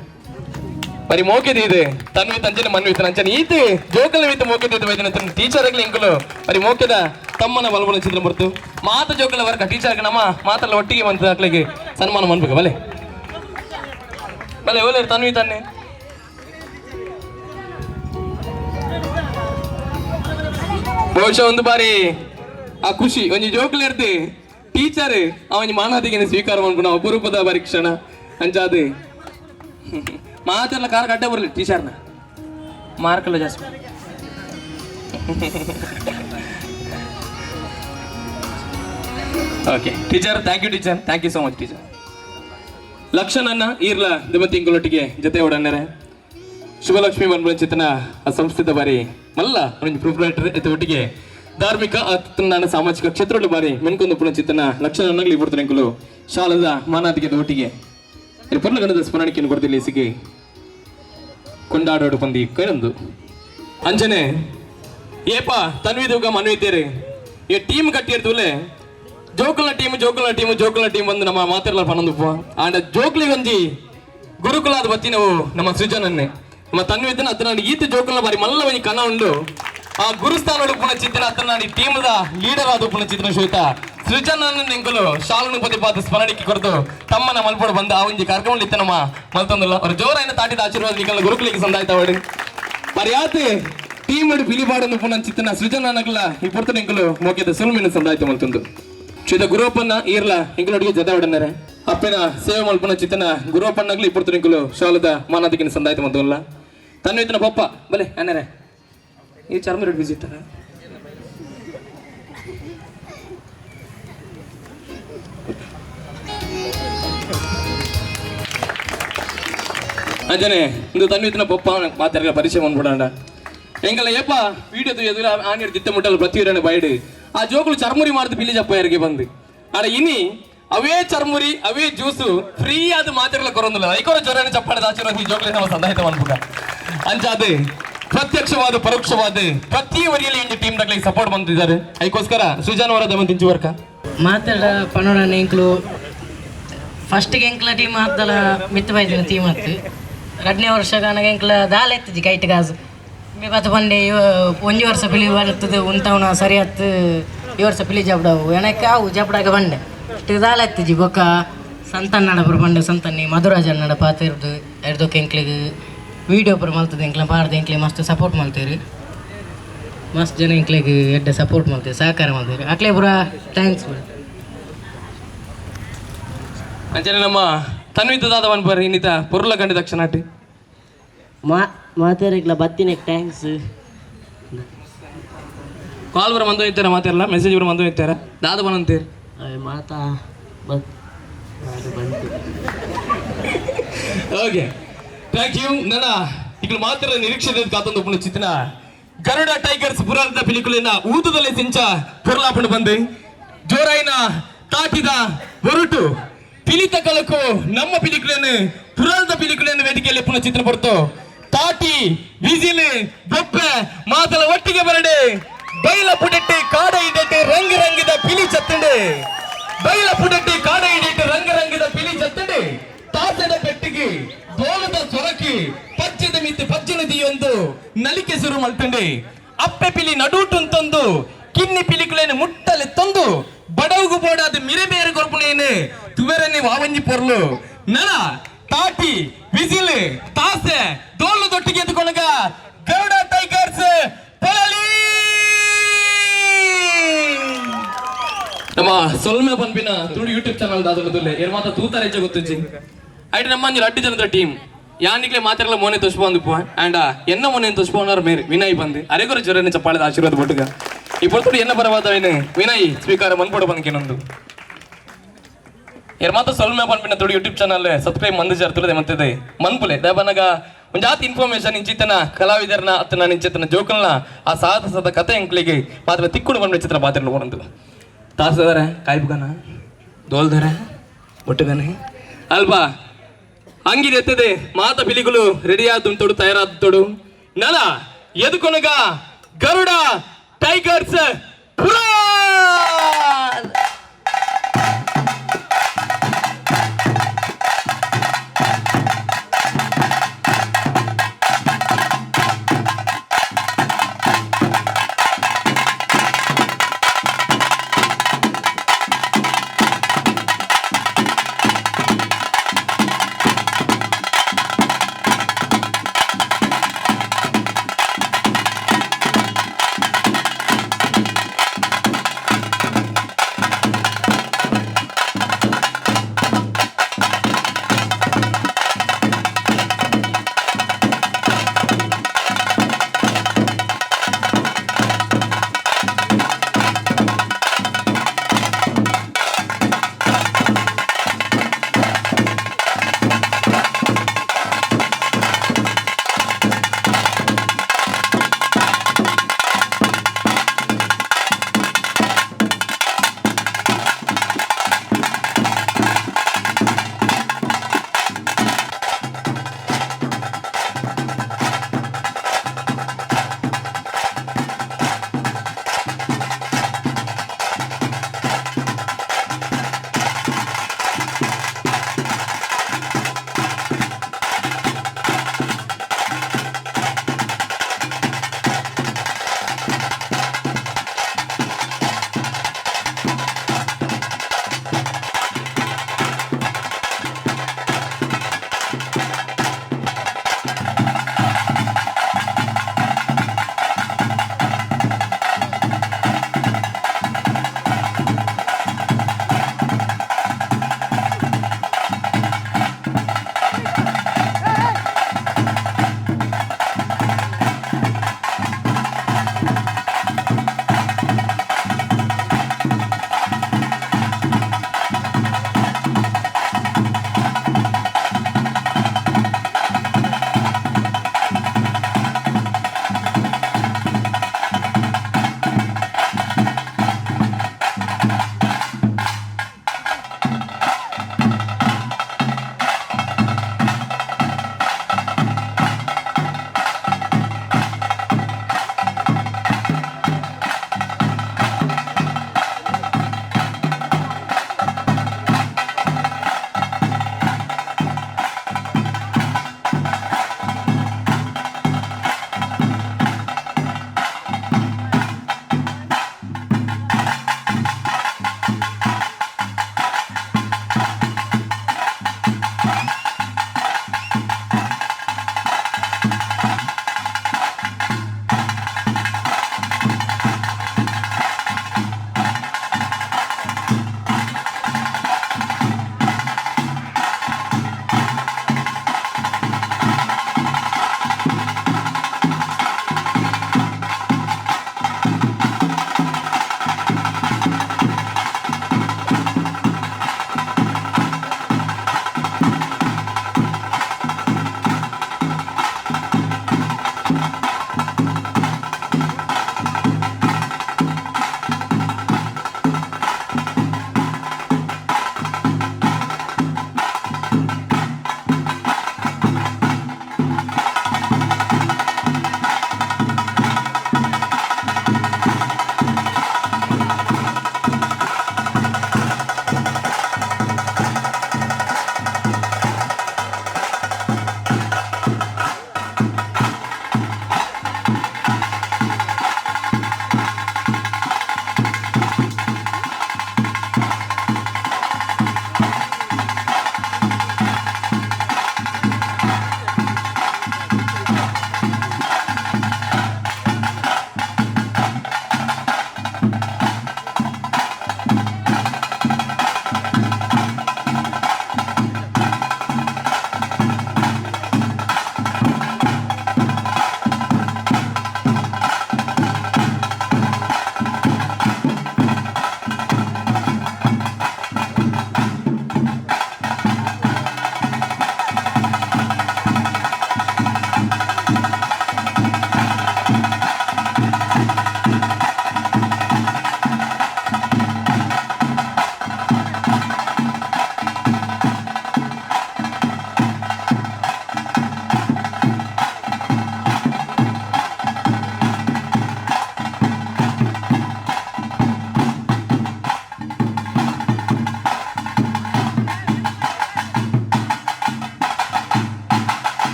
ಬರಿ ಮೋಕೆದ ಇದೆ ತನ್ವಿತ್ ಅಂಜನೆ ಮನ್ವಿತ್ ಅಂಚನೆ ಈತ ಜೋಕಲ್ ವಿತ್ ಮೋಕೆದ ಇದೆ ವೈದ್ಯನ ತನ್ನ ಟೀಚರ್ ಆಗ್ಲಿ ಇಂಕುಲು ಬರಿ ಮೋಕೆದ ತಮ್ಮನ ಬಲಬಲ ಚಿತ್ರ ಬರ್ತು ಮಾತ ಜೋಕಲ ವರ್ಗ ಟೀಚರ್ ನಮ್ಮ ಮಾತಲ್ಲ ಒಟ್ಟಿಗೆ ಮಂತದ ಅಕ್ಲಿಗೆ ಸನ್ಮಾನ ಮನ್ಬೇಕು ಬಲೆ ಬಲೆ ಓಲೆ ತನ್ವಿ ತನ್ನೆ ಬಹುಶಃ ಒಂದು ಬಾರಿ ಆ ಖುಷಿ ಒಂಜಿ ಜೋಕುಲು ಇರ್ತೆ ಟೀಚರ್ ಅವನ ಮಾನಾದಿಗೆ ಸ್ವೀಕಾರ ಮಾಡ್ಕೊಂಡು ಅಪರೂಪದ ಬಾರಿ ಕ್ಷಣ ಅಂಚಾದ ಮಾತೆಲ್ಲ ಕಾರ್ ಕಟ್ಟೆ ಬರಲಿ ಟೀಚರ್ನ ಮಾರ್ಕಲ್ಲ ಜಾಸ್ತಿ. Okay teacher, thank you teacher, thank you so much teacher. ಲಕ್ಷಣನ್ನ ಈರ್ಲ ದಂಪತಿಂಗಳೊಟ್ಟಿಗೆ ಜೊತೆ ಓಡಣ್ಣರೆ ಶುಭಲಕ್ಷ್ಮಿ ಮನ್ಬಳ ಚಿತ್ತನ ಆ ಸಂಸ್ಥೆದ ಬಾರಿ ಮಲ್ಲ ಒಂಜಿ ಪ್ರೊಪ್ರೈಟರ್ ಎತ್ತ ಒಟ್ಟಿಗೆ ಧಾರ್ಮಿಕ ಅತ್ತಂದಾನ ಸಾಮಾಜಿಕ ಕ್ಷೇತ್ರದಲ್ಲಿ ಬಾರಿ ಮೆನ್ಕೊಂದು ಪುಣ ಚಿತ್ತನ ಲಕ್ಷಣನ್ನಾಗ್ಲಿ ಬಿಡ್ತಾರೆ ಶಾಲದ ಮಾನಾದಿಗೆ ಒಟ್ಟಿಗೆ ಪರ್ಲಗಣದ ಸ್ಮರಣಿಕೆಯನ್ನು ಕೊಡ್ತಿಲ್ಲ ಸಿಗಿ ಕೊಂಡಾಡೋಡು ಪಂದಿ ಕೈನೊಂದು ಅಂಜನೆ ಏಪ ತನ್ವಿದುಗ ಮನ್ವಿತೇರಿ ಈ ಟೀಮ್ ಕಟ್ಟಿರ್ತುಲೆ ಜೋಕುಲ ಟೀಮ್ ಜೋಕುಲ ಟೀಮ್ ಜೋಕುಲ ಟೀಮ್ ಬಂದು ನಮ್ಮ ಮಾತೆಲ್ಲ ಪನೊಂದು ಆಂಡ ಜೋಕ್ಲಿಗೆ ಒಂಜಿ ಗುರುಕುಲಾದ ಬತ್ತಿನವು ನಮ್ಮ ಸೃಜನನ್ನೇ ನಮ್ಮ ತನ್ವಿತನ ಅತನ ಈತ ಜೋಕುಲ ಬಾರಿ ಮಲ್ಲ ಒಂಜಿ ಕನ ಉಂಡು ಆ ಗುರುಸ್ಥಾನ ಪುಣ ಚಿತ್ರನ ಅತನ ಟೀಮ್ದ ಲೀಡರ್ ಆದ ಪುಣ ಚಿತ್ರನ ಶ್ವೇತ ಸೃಜನನ್ನ ನಿಂಕುಲು ಶಾಲನು ಪತಿ ಸ್ಮರಣಿಕೆ ಕೊರತು ತಮ್ಮನ ಮಲ್ಪೋಡು ಬಂದು ಆ ಒಂಜಿ ಕಾರ್ಯಕ್ರಮ ಇತ್ತ ನಮ್ಮ ಮಲ್ತೊಂದಲ್ಲ ಅವ್ರ ಜೋರಾಯಿನ ತಾಟಿದ ಆಶೀರ್ವಾದ ನಿಕಲ ಗುರುಕುಲಿಗೆ ಸಂದಾಯ್ತವಡು ಮರ್ಯಾತೆ ಟೀಮ್ ಪಿಲಿಪಾಡನ್ನು ಪುನಃ ಚಿತ್ತನ ಸೃಜನನಗಲ ಈ ಪೊರ್ತನ ಎಂಕುಲು ಮೋಕ್ಯದ ಸುಲ್ಮಿನ ಸಂದಾಯ್ತ ಮಲ್ತೊಂದು ಶ್ರೀತ ಗುರುವಪ್ಪನ ಈರ್ಲ ಎಂಕುಲೊಟ್ಟಿಗೆ ಜೊತೆ ಹೊಡನ್ನರೆ ಅಪ್ಪನ ಸೇವೆ ಮಲ್ಪನ ಚಿತ್ತನ ಗುರುವಪ್ಪನಾಗ್ಲಿ ಈ ಪೊರ್ತನ ಎಂಕುಲು ಶಾಲದ ಮಾನಾದಿಕಿನ ಸಂದಾಯ್ತ ಮಲ್ತೊಲ್ಲ ತನ್ನ ಪಪ್ಪ ಬಲೆ ಅನ್ನರೆ ಈ ಚರ್ಮ ರೆಡ್ ಬಿಸಿ ಇತ್ತಾರ. ಅಂಜನೆ ಇಂದು ತನ್ವಿತನ ಪಪ್ಪ ಮಾತಾಡ ಪರಿಚಯ ಮಾಡ್ಬಿಡೋಣ ಎಂಕಲ್ಲ ಏಪ ವಿಡಿಯೋ ಎದುರು ಆನಿಡ್ ದಿತ್ತ ಮುಟ್ಟಲ್ಲ ಪ್ರತಿಯೊರಣ ಬೈಡ್ ಆ ಜೋಕುಲು ಚರ್ಮುರಿ ಮಾಡ್ದು ಬಿಲ್ಲಿ ಜಪ್ಪ ಯಾರಿಗೆ ಬಂದು ಆಡ ಇನಿ ಅವೇ ಚರ್ಮುರಿ ಅವೇ ಜ್ಯೂಸು ಫ್ರೀ ಆದ ಮಾತಾಡಲ ಕೊರೊಂದಿಲ್ಲ ಐಕೋರ ಜ್ವರನ ಚಪ್ಪಾಡದ ಆಶೀರ್ವಾದ ಈ ಜೋಕುಲೆ ನಮ್ಮ ಸಂದಾಯಿತ ಮನ್ಪುಗ ಅಂಚಾದ ಪ್ರತ್ಯಕ್ಷವಾದ ಪರೋಕ್ಷವಾದ ಪ್ರತಿ ವರಿಯಲ್ಲಿ ಇಂದು ಟೀಮ್ ದಕ್ಲಿಗೆ ಸಪೋರ್ಟ್ ಬಂದಿದ್ದಾರೆ ಅದಕ್ಕೋಸ್ಕರ ಸೃಜನ್ ಅವರ ದಮನ್ ತಿಂಚು ವರ್ಕ ಮಾತಾಡ ಪನೋಡನ ಎಂಕ್ಲು ಫಸ್ಟ್ಗೆ ಎಂಕ್ಲ ಟೀಮ್ ಆದ್ದಲ ಮಿತ್ತು ಬೈದಿನ ಟೀಮ್ ಆತ್ತು ರಡ್ನೇ ವರ್ಷ ಕಾನಗ ಎಂಕ್ಲ ದಾಲ ಎತ್ತಿಜಿ ಕೈಟ್ ಗಾಜು ಮಿ ಬತ್ತ ಬಂಡೆ ಒಂಜಿ ವರ್ಷ ಪಿಲಿ ಬರ್ತದೆ ಉಂತವನ ಸರಿ ಆತ್ತು ಈ ವರ್ಷ ಪಿಲಿ ಜಬ್ಡಾವು ಎನಕ್ಕೆ ಅವು ಜಬ್ಡಾಗ ಬಂಡೆ ಇಷ್ಟು ದಾಲ ಎತ್ತಿಜಿ ಬೊಕ್ಕ ಸಂತನ್ನಡ ಪುರ ಬಂಡೆ ಸಂತನ್ನಿ ಮಧುರಾಜ್ ಅನ್ನಡ ಪಾತಿರ್ದು ಎರ್ದೊಕ್ಕ ಎಂಕ್ಲಿಗೆ ವೀಡಿಯೋ ಪುರ ಮಲ್ತದೆ ಎಂಕ್ಲ ಪಾಡ್ದು ಎಂಕ್ಲೆ ಮಸ್ತ್ ಸಪೋರ್ಟ್ ಮಲ್ತೇರಿ ಮಸ್ತ್ ಜನ ಎಂಕ್ಲೆಗ್ ಎಡ್ಡೆ ಸಪೋರ್ಟ್ ಮಲ್ತೇವೆ ಸಹಕಾರ ಮಲ್ತೇರಿ ಅಕ್ಲೆ ಪೂರ thanks. ಅಂಚನೆ ನಮ್ಮ ತನ್ವಿತ ದಾದ ಪನ್ಪರ್ ಇನ್ನಿತ ಪೊರ್ಲ ಕಂಡ ತಕ್ಷಣ ಮಾ ಮಾತೆರೆಗ್ಲ ಬತ್ತಿನ thanks. ಕಾಲ್ ಬರ ಮಂದು ಇತ್ತಾರ, ಮಾತಾರಲ್ಲ ಮೆಸೇಜ್ ಬರ ಮಂದು ಇತ್ತಾರ, ದಾದ ಬನಂತೀರ್? ಅವೇ ಮಾತಾ ಬತ್ ಅದು ಬಂತು. Okay, thank you. ನನ್ನ ಈಗ ಮಾತ್ರ ನಿರೀಕ್ಷೆ ಕಾತೊಂದು ಪುಣ ಚಿತ್ನ ಗರುಡ ಟೈಗರ್ಸ್ ಪುರಾಣದ ಪಿಲಿಕುಲಿನ ಊತದಲ್ಲಿ ಸಿಂಚ ಪುರ್ಲಾಪುಣ ಬಂದು ಜೋರಾಯಿನ ತಾಟಿದ ಹೊರಟು ಪಿಲಿತ ಕಲಕು ನಮ್ಮ ಪಿಲಿಕುಲೇನು ಪುರಾಣದ ಪಿಲಿಕುಲೇನು ವೇದಿಕೆಯಲ್ಲಿ ಪುನಃ ಚಿತ್ರ ಬರ್ತು. ತಾಟಿ, ವಿಸಿಲು, ಬೊಪ್ಪೆ ಮಾತಲ ಒಟ್ಟಿಗೆ ಬರಡೆ. ಬೈಲ ಪುಡೆಟ್ಟಿ ಕಾಡ ಇಡೆಟ್ಟಿ ರಂಗ ರಂಗದ ಪಿಲಿ ಚತ್ತಂಡೆ. ಬೈಲ ಪುಡೆಟ್ಟಿ ಕಾಡ ಇಡೆಟ್ಟಿ ರಂಗ ರಂಗದ ಪಿಲಿ ಚತ್ತಂಡೆ. ತಾಸದ ಪೆಟ್ಟಿಗೆ ದೋಲದ ಸೊರಕಿ ಪಚ್ಚದ ಮಿತ್ತು ಪಚ್ಚ ನದಿಯೊಂದು ನಲಿಕೆ ಶುರು ಮಲ್ತಂಡೆ. ಅಪ್ಪೆ ಪಿಲಿ ನಡೂಟುಂತೊಂದು ಕಿನ್ನಿ ಪಿಲಿಕುಲೇನು ಮುಟ್ಟಲೆ ತಂದು ಬಡವುಗು ಬೋಡಾದ ಮಿರೆ ಬೇರೆ ಕೊರ್ಪುನೇನು ತುವೆರನೆ ವಾವಂಜಿ ಪೊರ್ಲು. ನನ ತಾಟಿ, ವಿಸಿಲ್, ತಾಸೆ, ದೋಲು ದೊಟ್ಟಿಗೆ ಎದ್ಕೊಳಗ ಗರುಡ ಟೈಗರ್ಸ್ ಪೊಳಲಿ. ನಮ್ಮ ಸೊಲ್ಮೆ ಪನ್ಪಿನ ತುಳು ಯೂಟ್ಯೂಬ್ ಚಾನಲ್ ದಾದಲದುಲ್ಲೆ ಏರ್ ಮಾತ ತೂತಾರೆ ಹೆಚ್ಚ ಗೊತ್ತುಂಚಿ. ಐಟ್ ನಮ್ಮ ಅಂಜಿ ಅಡ್ಡಿ ಜನದ ಟೀಮ್ ಯಾನಿಗ್ಲೆ ಮಾತೆರ್ಲ ಮೋನೆ ತೊಸ್ಪೊಂದು ಅಂಡ್ ಎನ್ನ ಮೋನೆ ತೊಸ್ಪೋನರ್ ಮೇರ್ ವಿನಯ್ ಬಂದು ಅರೆಗೊರ ಜೊರನೆ ಚಪ್ಪಾಳೆದ ಆಶೀರ್ವಾದ ಬೊಟ್ಟುಗ. ಈ ಪೊರ್ತುಡು ಎನ್ನ ಪರವಾದ ವಿನಯ್ ಸ್ವೀಕಾರ ಮನ್ಪೊಡು ಬಂದ್ಕೆನೊಂದು. ಏರ್ ಮಾತ ಸೊಲ್ಮೆ ಪನ್ಪಿನ ತುಳು ಯೂಟ್ಯೂಬ್ ಚಾನಲ್ ಸಬ್ಸ್ಕ್ರೈಬ್ ಮಂದು ಜರ್ತುಲದೆ ಮತ್ತದೆ ಮನ್ಪುಲೆ. ದಯಬನಗ ಒಂಜಾತಿ ಇನ್ಫಾರ್ಮೇಶನ್ ಇಂಚಿತನ ಕಲಾವಿದರ್ನ ಅತ್ತನ ಇಂಚಿತನ ಜೋಕಲ್ನ ಆ ಸಾಹಸದ ಕತೆ ಎಂಕ್ಲಿಗೆ ಮಾತ್ರ ತಿಕ್ಕುಡು ಬಂದ ಚಿತ್ರ ಪಾತ್ರ ಕೊಡಂದು. ತಾಸದಾರೆ ಕಾಯ್ಬುಗನ ದೋಲ್ದಾರೆ ಒಟ್ಟುಗನೆ ಅಲ್ವಾ ಅಂಗಿದೆ ಎತ್ತದೆ ಮಾತ ಪಿಲಿಗಳು ರೆಡಿ ಆದ ತಯಾರಾದ ತೊಡು. ನಲ ಎದುಕೊನಗ ಗರುಡ ಟೈಗರ್ಸ್ ಪುರಾ.